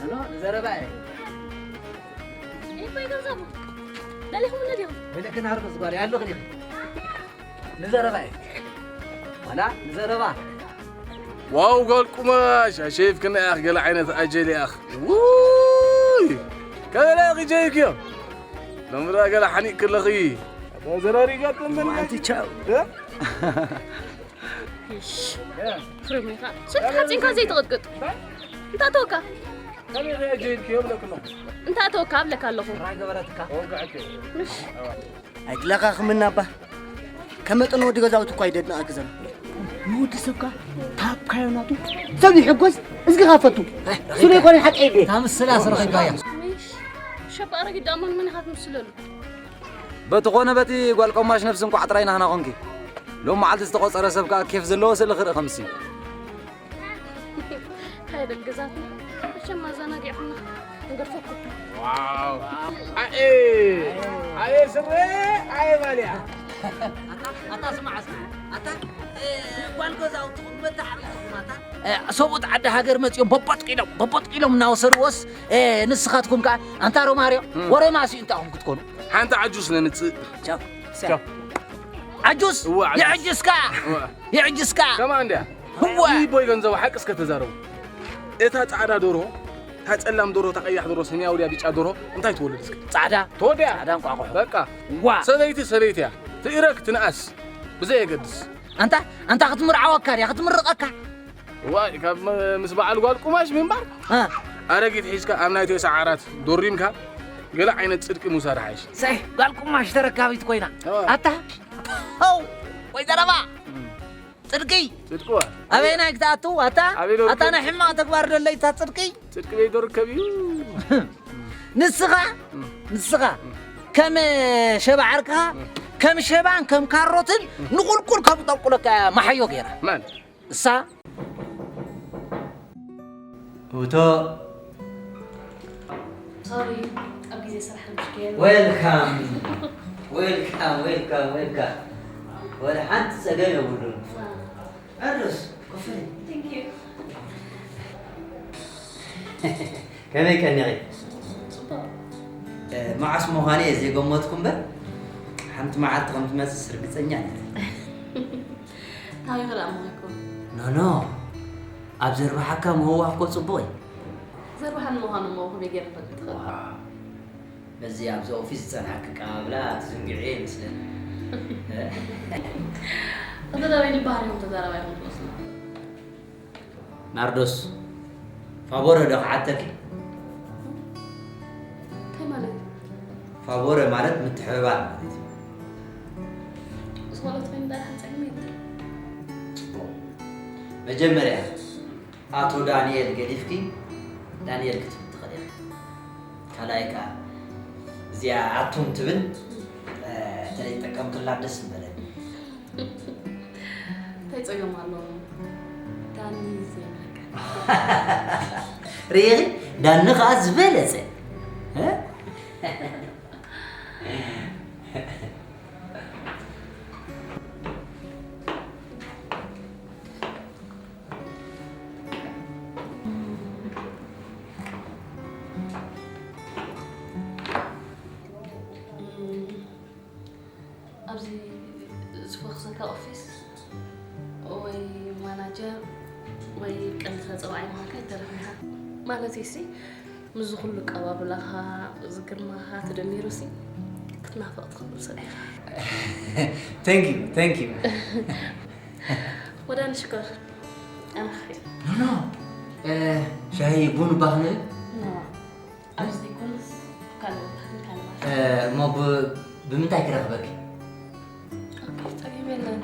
ኖ፣ ንዘረባ እየ። ኢኮይ ገንዘቡ። ደሊኹም እንድዮም? ወይለኪ ናርዶስ ጓል፣ ኣለኺ ዲኺ? ንዘረባ እየ። ዋላ ንዘረባ። ዋው፣ ጓል ቁማሽ፣ ኣሸይፍክና ያኽ፣ ገለ ዓይነት ኣጀል ያኽ። ውይ! ከበላ ያኺ ጀይክዮ። ሎምዳ ገለ ሓኒቅ ክለኺ። ዘራሪጋት ምን መዓልቲ ቻው። እ? እሺ። ክርም ኢኻ። ስልቲ ሓፂንካ ዘይትቕጥቅጥ። እንታይ ተወካ? ከመይ ኸ ጀይክዮ ብለክሎ? እንታይ ተወካ ብለካ ኣለኹ። ራይ ገበረትካ። ወጋዕክ። እሺ። ኣይትለኻኽምና እባ። ከመጠን ወዲ ገዛውቲ እኳ ይደድንቐኪ ዘሎ። ንወዲ ሰብካ ታብካዮ ናቱ ሰብ ይሕጎስ፣ እዝግኻ ፈቱ። ስለ ይኮነ ሓቂ ኢልየ። ታምስላ ስረኺባያ። ሸባ ኣረጊት ዳሞን መን ኢኻ ትምስለሉ? በቲ ኾነ በቲ ጓል ቆማሽ ነብሲ እንቋዕ ጥራይ ናህና ኾንኪ። ሎም መዓልቲ ዝተቖጸረ ሰብ ከኣ ኬፍ ዘለዎ ስእሊ ክርኢ ከምሲ። ሃይ በል ገዛትና፣ መቸም ኣዘናጊዕኹምና፣ ንገድፈኩም። ዋው። ኣኤ፣ ኣኤ ስረ፣ ኣኤ ማልያ። ኣታ፣ ኣታ ስማዕ እስኪ፣ ኣታ፣ እ፣ ጓል ገዛውትኹም መታሓቢትኹም ኣታ። እ፣ ሰብኡት ዓዲ ሃገር መጺኦም በቦጥ ኢሎም፣ በቦጥ ኢሎም እናወሰድዎስ፣ እ፣ ንስኻትኩም ከኣ፣ ኣንታ ሮማርዮ፣ እም። ወረ ማሲኡ እንታይ ኢኹም ክትኮኑ? ሓንቲ ዓጁስ ነምጽእ። ቻው። ቻው። ዓጁስ? እወ፣ ዓጁስ። የዕጅስካ። እወ። የዕጅስካ። ከማን ድያ? እወ። ይቦይ ገንዘቡ ሓቂ እስከ ተዛረቡ። እታ ጻዕዳ ዶሮ፣ እታ ጸላም ዶሮ፣ እታ ቀያሕ ዶሮ፣ ሰማያዊ ድያ፣ ቢጫ ዶሮ፣ እንታይ ትወልድ እስከ? ጻዕዳ። ተወዲያ? ጻዕዳ እንቋቑሖ። በቃ። ዋ። ሰበይቲ ሰበይቲ እያ። ትእረግ ትንኣስ። ብዘይ የገድስ። ኣንታ፣ ኣንታ ክትምርዓወካ ድያ፣ ክትምርቐካ? ዋይ፣ ካብ ም-፣ ምስ በዓል ጓል ቁማሽ ምንባር? እ። ኣረጊት ሒዝካ ኣብ ናይ ቴሳ ዓራት ዶሪምካ ገለ ዓይነት ጽድቂ ምውሳድ ሓይሽ። ሰይ፣ ጓል ቁማሽ ተረካቢት ኮይና። እ። ኣታ፣ ሆው፣ ወይ ዘረባ። እም። ጽድቂ። ጽድቂ ዋ። ኣበይ ናይ ክትኣቱ? ኣታ፣ ኣበይ ዶ ኣታ ክትከ- ናይ ሕማቕ ተግባር ደለይታ ጽድቂ? ጽድቂ በይ ዶ ርከብ እዩ? ንስኻ፣ እም። ንስኻ እም። ከም ሸባ ዓርክኻ፣ እም። ከም ሸባን ከም ካሮትን እም። ንቑልቁል ከም ጠቁለካ ማሓዮ ገይራ። መን? እሳ። ውቶ። ሶሪ፣ ኣብ ግዜ ስራሕ ምሽ ገይሩ። ዌልካም። ዌልካም፣ ዌልካም፣ ዌልካም። ወላ ሓንቲ ጸገም የብሉን። ዋ። ኣርዶስ፣ ኮፍ በሊ። Thank you። ከመይ ቀኒኺ? ጽቡቕ። እ፣ መዓስ ምዃኑ እየ ዘይገመትኩ እምበር፣ ሓንቲ መዓልቲ ከም ትመጽእስ ርግጸኛ ነይረ። ታሪኽ ደኣ እሞ ኣይኮን። ኖ፣ ኖ። ኣብ ዘርባሓካ ምህዋኽ እኮ ጽቡቕ እዩ። ዘርባሓኒ ምዃኑ እሞ ከመይ ገይረ ክፈልጥ እኽእል? ዋው። በዚ ኣብዚ ኦፊስ ዝጸንሓ ክቀባብላ ትዝንግዕዮ ይመስለኒ። ተዛራባይ ልባህር ኢኹም ተዛራባይ ኢኹም ትመስሉ። ናርዶስ፣ ፋቦረ ዶ ክሓተኪ? እንታይ ማለት እዩ? ፋቦረ ማለት ምትሕብባር ማለት እዩ። ዝኾነት ኮይና ዳርሓን ጸገም የለን። ጽቡቕ። መጀመርያ ኣቶ ዳንኤል ገዲፍኪ ዳንኤል ክትብሊ ትኽእሊ ኢኺ። ካልኣይ ከኣ እዚኣ ኣቱም ትብል፣ እ፣ እንተዘይጠቀምክላ ደስ ምበለኒ። እንታይ ጸገም ኣለዎ? ዳኒ ዘይብለካ። ርኢኺ? ዳኒ ኸኣ ዝበለጸ። እ? ኣብዚ ዝፈኽሰካ ኦፊስ ወይ ማናጀር ወይ ቀንዲ ተጸዋዒ ምዃንካ ይተርፍ ኢኻ። ማለተይሲ፣ ምስዚ ኩሉ ኣቀባብላኻ፣ እዚ ግርማኻ ተደሚሩሲ፣ ክትናፈቕ ትኽእል ሰብ ኢኻ። Thank you, thank you. ወዳ ንሽኮር፣ ኣነ ክኸይድ። No, no. እ፣ ሻሂ ቡን ባኽነ? No. ኣብዚ ዘይኮነስ ካልእ ቦታ ክንካለ ማለት እ፣ እሞ ብ-፣ ብምንታይ ክረኽበኪ? ኦኬ፣ ጸገም የለን።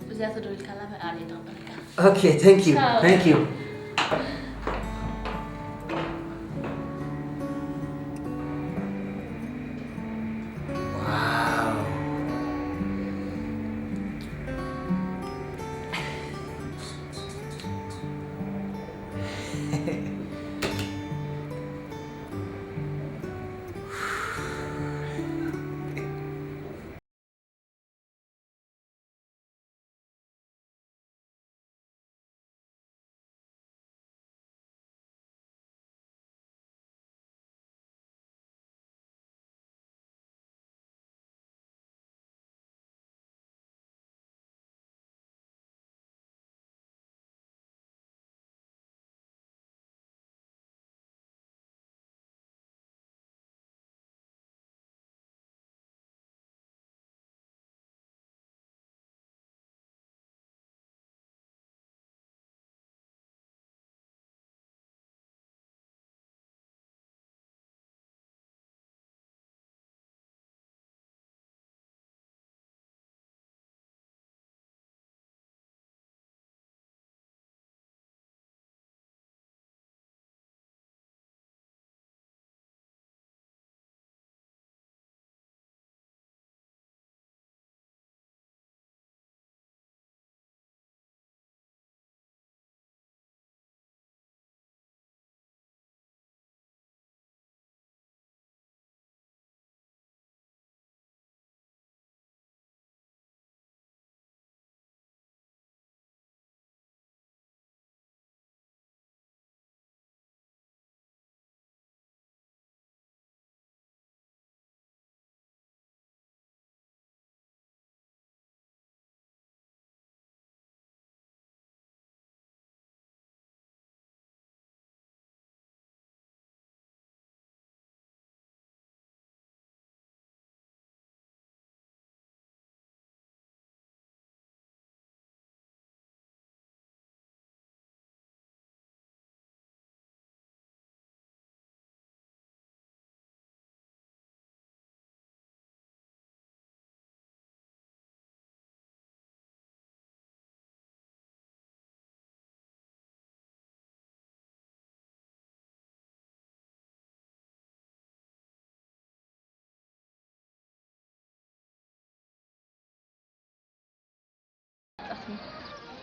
እዚኣ ተደዊልካላ ኣነ ይደቕበልካ። Okay, thank you. ቻው። Thank you. Wow.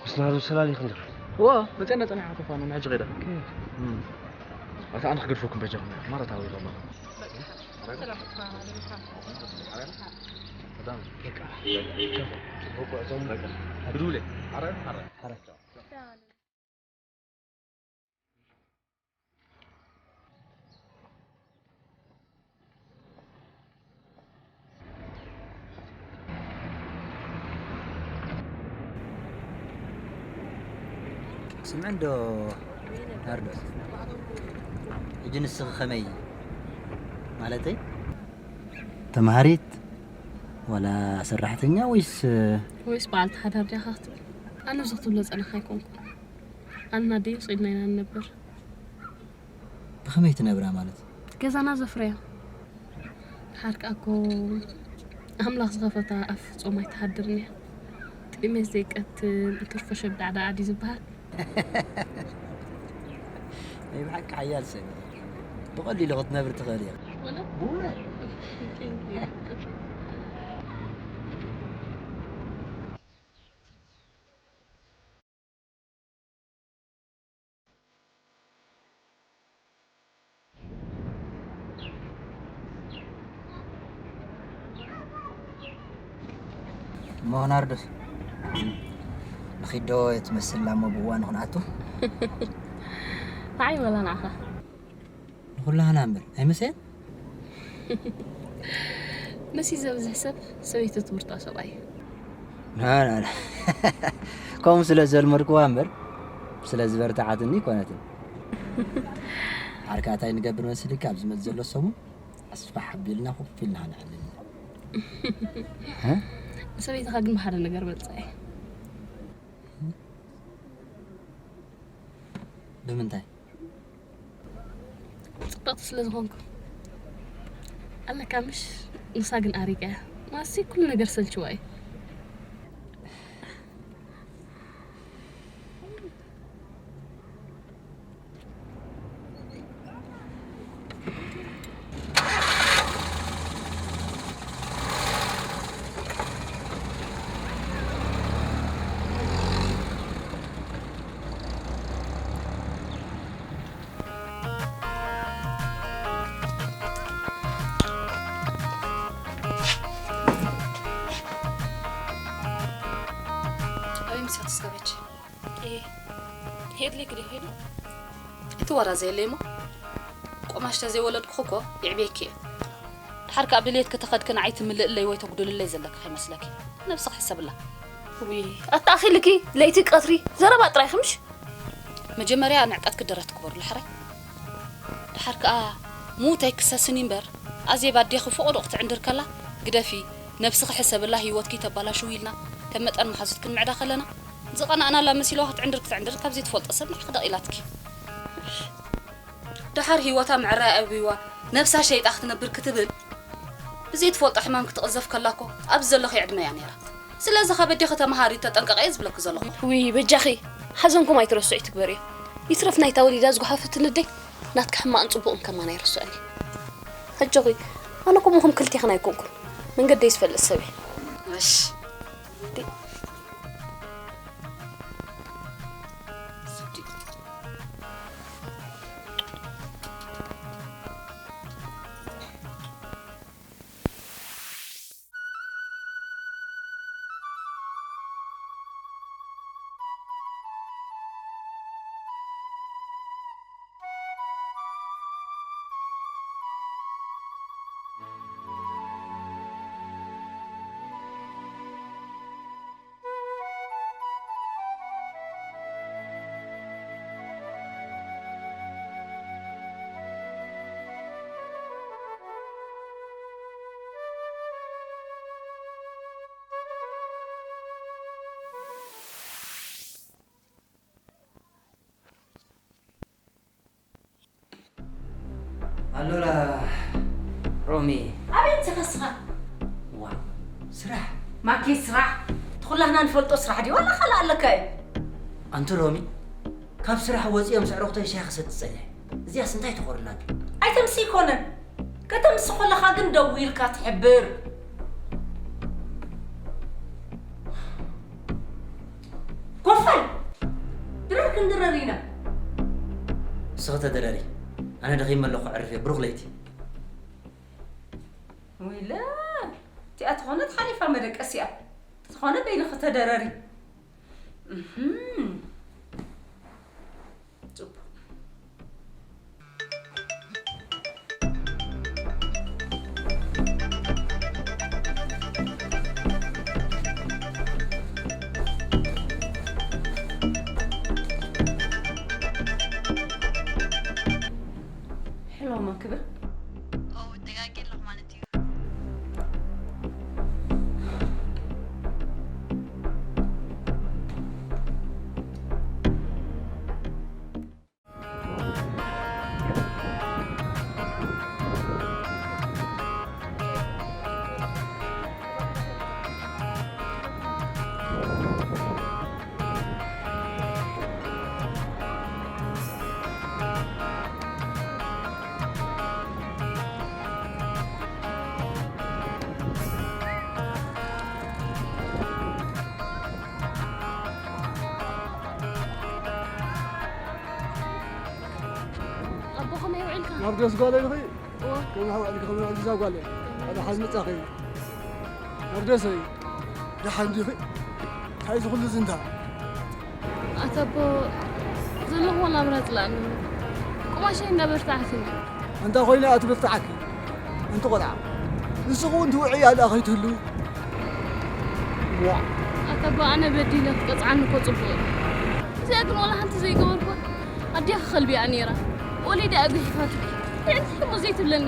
ምስ ናሩ ሰላሊኽን ዲኻ? እዎ፣ መጸና ጸኒሓ ተፋኑ፣ ንሕጂ ኸይዳ። እም። ኣታ ኣነ ክገድፈኩም በጃኹም፣ ማራ ታዊሎም ኣለኹ። ሰላም። በቃ። ጽቡቅ ጉዕዞ። በቃ። ብድውለ። ኣረ፣ ኣረ። ኣረ። ስምዕንዶ ናርዶስ፣ ሕጂ ንስኺ ከመይ ማለተይ ተምሃሪት ዋላ ሰራሕተኛ ወይስ ወይስ በዓልቲ ሓዳር ዲኻ ክትብል? ኣነ እዚ ክትብሎ ጸኒኻ ኣይኮንኩን። ኣነን ኣደይ ውጹእ ኢልና ኢና ንነብር። ብኸመይ ትነብራ ማለት? ገዛና ዘፍረዮ። ሓርቃ እኮ ኣምላኽ ዝኸፈታ ኣፍ ጾም ኣይትሓድርን እያ። እቲ እሜስ ዘይቀትል ትርፎ ሸብዳዕዳዓ ድዩ ዝበሃል? ናይ ብሓቂ ሓያል ሰብ ኢኺ። ብቐሊሉ ክትነብሪ ትኽእሊ ኢኺ። ወላ ብእውነት። እሞ ናርዶስ፣ ንኺዶ ትመስላ እሞ ብእዋኑ ክንኣቱ። ንዓይ ወላ ንዓኻ? ንኹላህና እምበር ኣይመስለን። መሲ ዘብዝሕ ሰብ ሰበይቲ ትምህርታ ሰብኣይ እዩ። ና፣ ና፣ ና። ከምኡ ስለ ዘልመድኩዋ እምበር ስለ ዝበርትዓትኒ ኣይኮነትን። ዓርካ እንታይ ንገብር መስልካ? ኣብዚ መት ዘሎ ሰሙን ኣስፋሕ ኣቢልና ኮፍ ኢልና ነዕልል። ሰበይትኻ ግን ብሓደ ነገር በልጻ እየ። ብምንታይ? ጽብቕቲ ስለ ዝኾንኩ ኣለካ ምሽ? ንሳ ግን ኣሪጋ እያ። ማሲ ኩሉ ነገር ሰልችዋ እዩ። ኣበይ ምሳት ስከበች? እ፣ የድልየኪ ድዩ ሄሉ? እቲ ወራ ዘየለይ እሞ፣ ቆማሽ ተዘይወለድኩ እኮ የዕብየኪ እየ። ድሓር ከኣ ብድልየትኪ ተኸድኪ ንዓይ ትምልእለይ ወይ ተጉድልለይ ዘለኪ ከይመስለኪ። ነብስኺ ሕሰብላ። ውይ፣ ኣተኣኺልኪ ለይቲ ቀትሪ ዘረባ ጥራይ ክምሽ? መጀመርያ ንዕቀትኪ ደረት ክበርሉ ሕራይ። ድሓር ከኣ ምዉት ኣይክሰስን እዩ እምበር፣ ኣዜብ ኣዴኺ ፈቖዶ ክትዕንድር ከላ፣ ግደፊ፣ ነብስኺ ሕሰብላ፣ ህይወትኪ ተባላሽው ኢልና፣ ከም መጠን መሓዙትክን ምዕዳ ከለና፣ ዝቐናእናላ መሲልዋ ክትዕንድር ክትዕንድር ካብ ዘይትፈልጦ ሰብ ንዓኺ ደቒላትኪ። ደሓር ህይወታ ምዕራይ ኣብይዋ ነብሳ ሸይጣ ክትነብር ክትብል ብዘይትፈልጦ ሕማም ክትቕዘፍ ከላ እኮ ኣብዚ ዘለኺ ዕድመ እያ ነይራ። ስለዚ ካብ ኣዴኺ ተመሃሪ ተጠንቀቒ እየ ዝብለኪ ዘለኹ። ውይ በጃኺ ሓዘንኩም ኣይትረስዑ ይትግበርዮ። ይትረፍ ናይታ ወሊዳ ዝጓሓፈትኒ ኣደይ ናትኪ ሕማቕን ጽቡቕን ከማን ኣይረስዐን እየ። ኣጆኺ ኣነ ከምኹም ክልቴኽን ኣይኮንኩን መንገደይ ዝፈልጥ ሰብ እየ። እሺ። ኣሉላ፣ ሮሚ። ኣበይ እንተ ከስኻ? ዋው፣ ስራሕ። ማኪ ስራሕ? እቲ ኩላህና ንፈልጦ ስራሕ ድዩ ዋላ ካልእ ኣለካ እዩ? ኣንቲ ሮሚ፣ ካብ ስራሕ ወፂኦም ስዕረኽቶ ሻሂ ክሰቲ ፀኒሐ። እዚኣስ እንታይ ትኾርላኒ? ኣይተምሲ ይኮነን። ከተምሲ ኮለኻ ግን ደው ኢልካ ትሕብር። ኮፋይ ድረር ክንድረር ኢና። እስኺ ተደረሪ፣ ኣነ ደኺመ ኣለኹ፣ ዕርፍየ። ብሩኽ ለይቲ። ወይለ እቲኣ ተኾነት ሓሊፋ መደቀሲኣ ተኾነ በይንኺ ተደረሪ። እህም። ጽቡቕ። ሄሎ ማክብር። ኦ፣ ደጋጊ ኣለኹ ማለት እዩ። ውዒልካ? ናርዶስ ጓለይ ኢኺ? እወ። ከመይ ውዒልኪ? ከመይ ውዒልኪ እዛ ጓለይ? ኣነ ሓዝ መጻኺ። ናርዶሰይ፣ ደሓን ዲኺ? እንታይ እዚ ኩሉ ዝንታ? ኣታ ኣቦ፣ ዘለኹዎ ናብራ ጽላእኒ። ቁማሸይ እንዳበርትዓትኒ። ኣንታ ኮይና እያ ትብርትዓኪ። ኣንቲ ቆልዓ፣ ንስኺ እውን ትውዕያ ደኣ ከይትህልዊ። ዋእ። ኣታ ኣቦ፣ ኣነ በዲለ ክትቀጽዓኒ እኮ ጽቡቕ እዩ። እዚኣ ግን ዋላ ሓንቲ ዘይገበርኩ። ኣዴኻ ከልቢኣ ነይራ። ወሊዳ እያ ገሒፋትኪ። እንታይ እንታይ እሞ ዘይትብለኒ?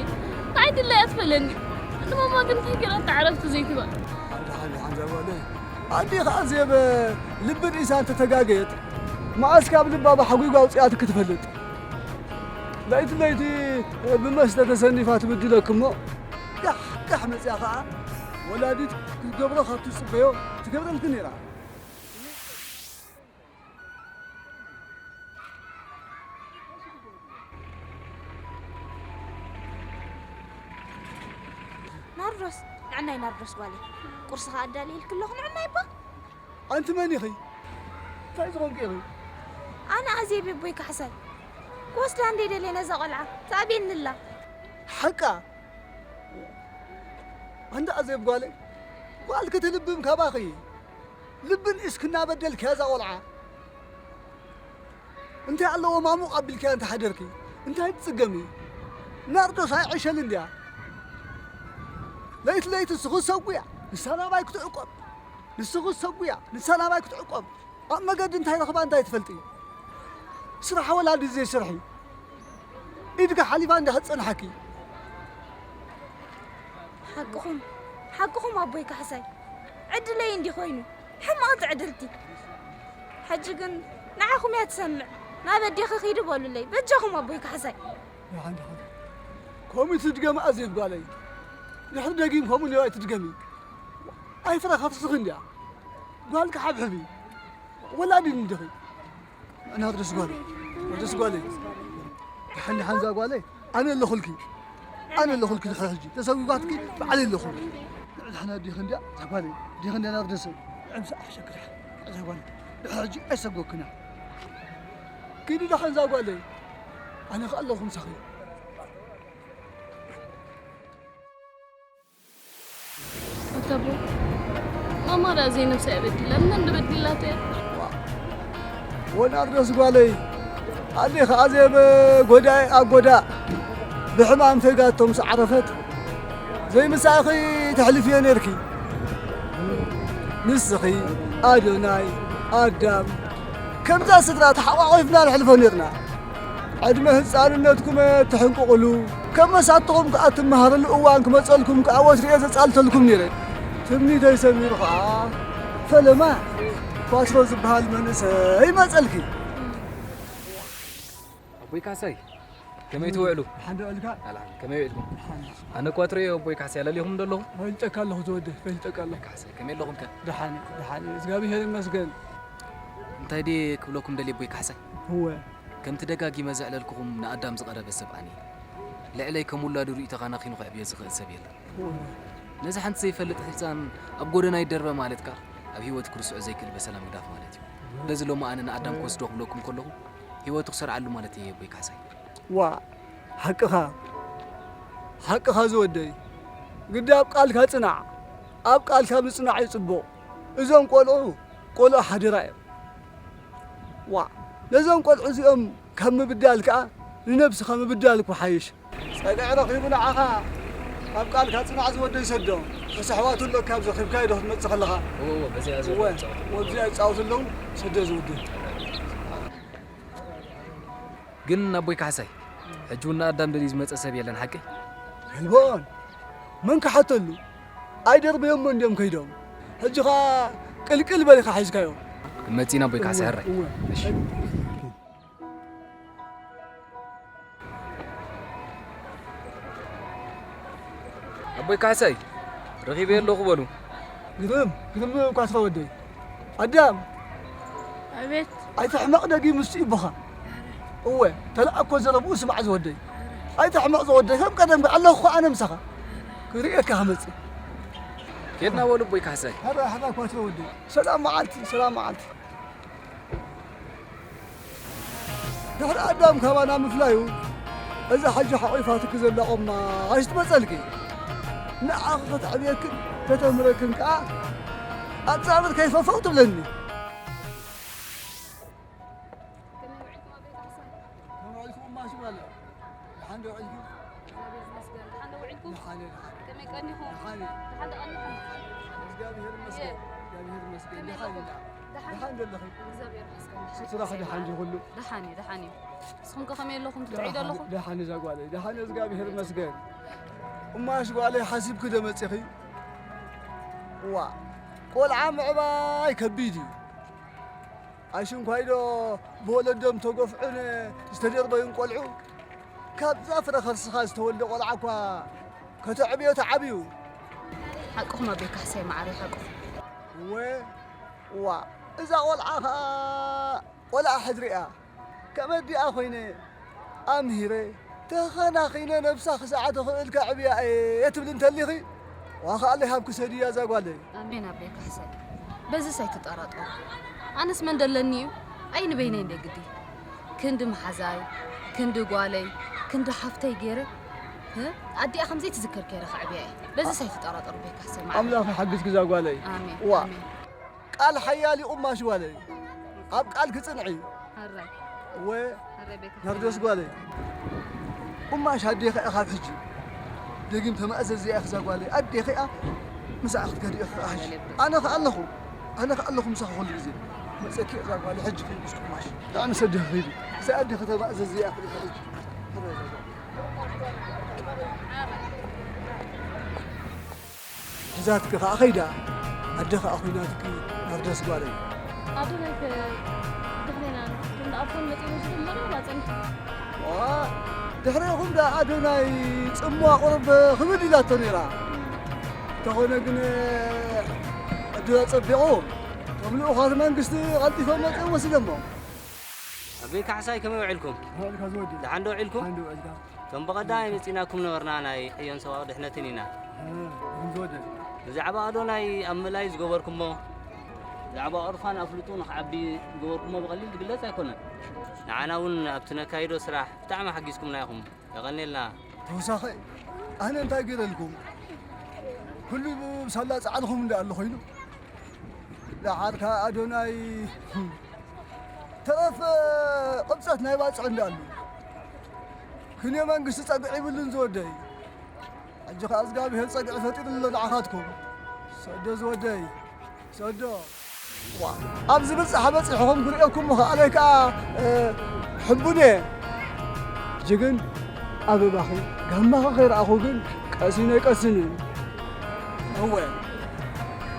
እንታይ ድላያ ትበለኒ? ንማማ ግን እንታይ ገይራ እታ ዕረፍቲ ዘይትባ? ሓንቲ ሓንቲ ሓንዛ ጓለይ። ኣዴኻ ኣዜብ ልቢ ርእሳ እንተተጋገየት፣ መኣስ ካብ ልባ ብሓጒጓ ኣውጺኣትኪ ትፈልጥ? ለይቲ ለይቲ ብመስተ ተሰኒፋ ትብድለኪ እሞ፣ ጋሕ ጋሕ መጺኣ ኸኣ ወላዲት ክትገብሮ ካብ ትጽበዮ ትገብረልኪ ነይራ። ናርዶስ፣ ንዕናይ ናርዶስ ጓለይ፣ ቁርሲ ኸኣ ኣዳልየልኪ ኣለኹ፣ ንዕናይ እባ። ኣንቲ መን ኢኺ? እንታይ ዝኾንኪ ኢኺ? ኣነ ኣዜብ ኣቦይ ካሕሳይ። ክወስዳ እንደ ደልየ ነዛ ቆልዓ፣ ትኣብየኒ ኣላ። ሓቃ? ኣንታ ኣዜብ ጓለይ፣ ጓል ክትልብም ካባኺ። ልቢ ንእስኪ እናበደልኪ እዛ ቆልዓ። እንታይ ኣለዎ ማሙቕ ኣቢልኪያ እንተ ሓደርኪ? እንታይ ትጽገሚ? ናርዶስ ኣይዕሸልን ድያ? ለይቲ ለይቲ ንስኺ ትሰጉያ፣ ንሳ ናባይ ክትዕቆብ። ንስኺ ትሰጉያ፣ ንሳ ናባይ ክትዕቆብ። ኣብ መገዲ እንታይ ረኽባ እንታይ ትፈልጢ? ስራሕ ወላዲ ዘይስርሒ። ኢድካ ሓሊፋ እንዳ ክትጸንሓኪ። ሓቅኹም፣ ሓቅኹም ኣቦይ ካሕሳይ። ዕድለይ እንዲ ኮይኑ። ሕማቕ ትዕድልቲ። ሕጂ ግን ንዓኹም እያ ትሰምዕ። ናብ ኣዴኺ ኺዲ በሉለይ። በጃኹም ኣቦይ ካሕሳይ። ደሓን፣ ደሓን። ከምኡ ትድገሚ ኣዜብ ጓለይ። ድሕሪ ደጊም ከምኡ ኔሩ ኣይትድገሚ። ኣይፍረ ከፍስኺ እንድያ። ጓልኪ ሓብሕቢ። ወላዲ እንዲኺ። ናርዶስ ጓለይ፣ ናርዶስ ጓለይ። ደሓን፣ ደሓን እዛ ጓለይ። ኣነ ኣለኹልኪ። ኣነ ኣለኹልኪ ድሕሪ ሕጂ። ተሰጒጓትኪ ባዕለይ ኣለኹልኪ። ንዕድሓን ኣዴኺ እንድያ እዛ ጓለይ። ኣዴኺ እንድያ ናርዶሰይ። ንዕምሳ ኣሕሸኪ ደሓን እዛ ጓለይ። ድሕሪ ሕጂ ኣይሰጎክና። ኪዲ ደሓን እዛ ጓለይ። ኣነ ኸኣ ኣለኹ ምሳኺ። ኣታ ኣቦ፣ ማማ ደኣ ዘይነብሳ እያ በዲላ፣ መን ዶ በዲላቶ እያ? ወናርዶስ ጓለይ፣ ኣዴኺ ኣዜብ ጎዳኢ ኣብ ጎዳእ ብሕማም ፈይጋቶ ምስ ዓረፈት፣ ዘይምሳእኺ ተሕልፍዮ ኔርኪ። ንስኺ፣ ኣዶናይ፣ ኣዳም፣ ከምዛ ስድራ ተሓቋቒፍና ነሕልፎ ኔርና። ዕድመ ህጻንነትኩም ትሕንቅቑሉ፣ ከም መሳትኹም ከኣ ትመሃርሉ እዋን ክመጸልኩም ከኣ ወትሩ እየ ዘጻልተልኩም ነይረ። ትምኒተይ ሰሚሩ ከኣ ፈለማ ኳትሮ ዝበሃል መንእሰይ መጸልኪ። ኣቦይ ካሕሳይ፣ ከመይ ትውዕሉ? ደሓን ዶ ውዒልካ? ኣልሓም፣ ከመይ ውዒልኩም? ደሓን። ኣነ እኳ ትርእዮ ኣቦይ ካሕሳይ፣ ኣለሊኹም ዶ ኣለኹም? ፈሊጠካ ኣለኹ ዝወደይ፣ ፈሊጠካ ኣለኹ። ኣቦይ ካሕሳይ፣ ከመይ ኣለኹም ከ? ደሓን፣ ደሓን፣ እግዚኣብሔር ይመስገን። እንታይ ድየ ክብለኩም ደልየ ኣቦይ ካሕሳይ? እወ። ከምቲ ደጋጊመ ዘዕለልኩኹም ንኣዳም ዝቐረበ ሰብኣኒ። ልዕለይ ከም ውላዱ ርእዩ ተኻናኺኑ ከዕብዮ ዝኽእል ሰብ የለን። እወ። ነዚ ሓንቲ ዘይፈልጥ ህጻን ኣብ ጎደና ይደርበ ማለት ከኣ ኣብ ህይወቱ ክርስዖ ዘይክእል በሰላ ምግዳፍ ማለት እዩ። ስለዚ ሎሚ ኣነ ንኣዳም ክወስዶ ክብለኩም ከለኹ ህይወቱ ክሰርዓሉ ማለት እየ ኣቦይ ካሕሳይ። ዋእ፣ ሓቅኻ፣ ሓቅኻ ዝወደይ። ግዳ ኣብ ቃልካ ጽናዕ። ኣብ ቃልካ ምጽናዕ እዩ ጽቡቕ። እዞም ቆልዑ፣ ቆልዑ ሓደራ እዮም። ዋእ፣ ነዞም ቆልዑ እዚኦም ካብ ምብዳል ከኣ ንነብስኻ ምብዳል እኮ ሓይሽ። ጸግዒ ረኺቡ ንዓኻ። ኣብ ቃልካ ጽናዕ ዝወደይ ሰዶ። ምስ ኣሕዋቱ ኣሎ ካብ ዘኺብካዮ ዶ ክትመጽእ ከለኻ? እወ፣ እወ፣ በዚኣ ዘሎ እወ፣ ይጻወቱ። ወብዚኣ ይጻወቱ ኣለዉ። ሰዶ ዝወደይ። ግን ኣቦይ ካሕሳይ፣ ሕጂ እውን ንኣዳም ደልዩ ዝመጸ ሰብ የለን ሓቀይ? የልቦን። መን ክሓተሉ? ኣይደርበዮሞ እንድዮም ከይዶም። ሕጂ ኸኣ ቅልቅል በል ኢኻ ሒዝካዮ። መጺና ኣቦይ ካሕሳይ፣ እወ፣ ሕራይ። እወ። እሺ። ኣቦይ ካሕሳይ፣ ረኺበዮ ኣለኹ በሉ። ግርም፣ ግርም ኳስራ ወደይ። ኣዳም። ኣቤት። ኣይትሕመቕ ደጊ ምስቲ ይቦኻ። እወ፣ ተለኣኮ ዘረብኡ ስማዕ ዝወደይ። ኣይትሕመቕ ዝወደይ፣ ከም ቀደም ኣለኹ ኣነ ምሳኻ። ክርእየካ ክመጽእ። ኬድና በሉ ኣቦይ ካሕሳይ። ሕራ፣ ሕራ ኳስራ ወደይ። ሰላም መዓልቲ፣ ሰላም መዓልቲ። ድሕሪ ኣዳም ካባና ምፍላዩ፣ እዛ ሕጂ ሓቒፋትኪ ዘላ ቆማሽ ትመጸልኪ። ንዓኺ ከተዕብየክን ከተምህረክን ከኣ ኣጻብር ከይፈፈው ትብለኒ። ከመይ ውዒልኩም ኣቦይ ካሕሳይ? ከመይ ውዒልኩም እማ ሽማለ? ደሓን ዶ ውዒልኩም? እግዚኣብሔር ይመስገን። ደሓን ዶ ውዒልኩም? ደሓን፣ ደሓን። ከመይ ቀኒኹም? ደሓን። ደሓን ዶ ቀኒኹም? እግዚኣብሔር ይመስገን። እየ። እግዚኣብሔር ይመስገን። ከመይ ደሓን ኣለኹም? ኢና። ደሓን ደሓን ዶ ኣለኺ? እግዚኣብሔር ይመስገን። ስራሕ ደሓን ድዩ ኩሉ? ደሓን እዩ፣ ደሓን እዩ። ንስኹም ከ ከመይ ኣለኹም? ትጥዕዩ ዶ ኣለኹም? ደሓን እዛ ጓለይ፣ ደሓን እግዚኣብሔር ይመስገን። እማሽ ጓለይ ሓሲብኪ ዶ መጺኺ? ዋ፣ ቆልዓ ምዕባይ ከቢድ እዩ። ኣሽንኳይዶ ብወለዶም ተገፍዑን ዝተደርበዩን ቆልዑ፣ ካብዛ ፍረ ከርስኻ ዝተወልደ ቆልዓ እኳ ከተዕብዮ ተዓብዩ። ሓቅኹም ኣቦይ ካሕሳይ መዓረይ፣ ሓቅኹም። እወ፣ እዋ፣ እዛ ቆልዓ ኸኣ ቆልዓ ሕድሪ'ያ። ከም ኣዲኣ ኮይነ ኣምሂረ፣ ተኸናኺነ ነብሳ ክሳዕ ተኽእል ከዕብያ እየ ትብሊ እንተሊኺ፣ ዋኻ ኣለ ሃብኪ ሰድያ እዛ ጓለይ። ኣሜን ኣቦይ ካሕሳይ፣ በዚስ ኣይትጠራጠሩ። ኣነስ መን ደለኒ እዩ? ኣይ ንበይነይ እንደ ግዲ። ክንዲ መሓዛይ፣ ክንዲ ጓለይ፣ ክንዲ ሓፍተይ ገይረ፣ እ? ኣዲኣ ከም ዘይትዝከር ገይረ ከዕብያ እየ። በዚስ ኣይትጠራጠሩ ኣቦይ ካሕሳይ መዓረይ። ኣምላኽ ይሓግዝኪ እዛ ጓለይ። ኣሜን፣ ዋ። ኣሜን። ቃል ሓያል ይቑማሽ ጓለይ፣ ኣብ ቃል ክጽንዒ። ሕራይ። እወ፣ ሕራይ ቤካ። ናርዶስ ጓለይ፣ ቁማሽ ኣዴኺ ኢኻ ካብ ሕጂ። ደጊም ተማእዘዚ ኢኻ እዛ ጓለይ፣ ኣዴኺ እያ፣ ምሳኣ ክትከዲ ኢኻ ሕጂ። ኣነ ከኣ ኣለኹ፣ ኣነ ከኣ ኣለኹ ምሳኺ ኩሉ ግዜ። መጸኪ እዛ ጓለይ ሕጂ ከይብስ ቁማሽ። ብጣዕሚ ሰዲኺ ኺዲ። እዛ ኣዴኺ ተማእዘዚ ኢኻ ሕጂ። ሕራይ እዛ ጓለይ። ሒዛትኪ ኸኣ ኸይዳ፣ ኣደ ኸኣ ኹይናትኪ ናርዶስ ጓለይ። ኣዶናይ ከ ድሕሬና ክንድኣፎን መጺኡ ዝብል መረባ ጸኒሑ። ዋ፣ ድሕሬኹም ደኣ ኣዶናይ ጽምዋ ቁሩብ ክብድ ኢላቶ ነይራ። እንተኾነ ግን፣ ዕድል ኣጸቢቑ፣ እቶም ልኡኻት መንግስቲ ቀልጢፎም መጺኦም ወሲዶሞ። ኣቦይ ካሕሳይ ከመይ ውዒልኩም? ውዒልካ ዝወዲ። ደሓን ዶ ውዒልኩም? ደሓን ዶ ውዒልካ? እቶም ብቐዳማይ መጺእናኩም ነበርና ናይ ዕዮን ሰብኣዊ ድሕነትን ኢና። እ፣ እዞም ዝወደይ። ብዛዕባ ኣዶናይ ኣብ ምእላይ ዝገበርኩሞ፣ ብዛዕባ ኦርፋን ኣፍልጡ ንኽዓቢ ዝገበርኩሞ ብቐሊል ዝግለጽ ኣይኮነን። ንዓና እውን ኣብቲ ነካይዶ ስራሕ ብጣዕሚ ሓጊዝኩምና ኢኹም። የቐንየልና። ተወሳኺ ኣነ እንታይ ገይረልኩም? ኩሉ ብሳላ ጻዕርኹም እንዳ ኣሎ ኮይኑ። ደሓር ከኣ ኣዶናይ ተረፈ ቅብጸት ናይ ባጽዕ እንዳ ኣሎ። ክንዮ መንግስቲ ጸግዒ ይብሉን ዝወደይ። ሕጂ ከኣ እግዚኣብሔር ጸግዒ ፈጢሩሎ ንዓኻትኩም። ሰዶ ዝወደይ፣ ሰዶ። ዋ፣ ኣብ ዝብል ጻሕ በጺሕኹም ክርእየኩም ምኽኣለይ ከኣ፣ እ፣ ሕቡን እየ። ሕጂ ግን ኣበባኺ ጋማኺ ከይረኣኹ ግን ቀሲነ ኣይቀስንን። እወ፣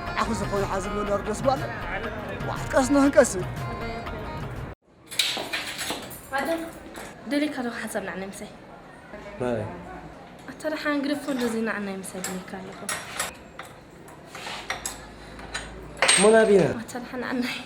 ንዓኺ ዝኾነ ሓዚ መኖር ደስ ጓል። ዋ፣ ቀስና ክንቀስን። ኣደ፣ ደሊካ ዶ ሓሳብ ንዓናይ ምሳይ? ናበይ? ኣታ ደሓን ግደፎ፣ እንደዚ ንዓናይ ምሳይ ደሊካ ኣለኹ። እሞ ናበይ ኢና? ኣታ ደሓን ንዓናይ።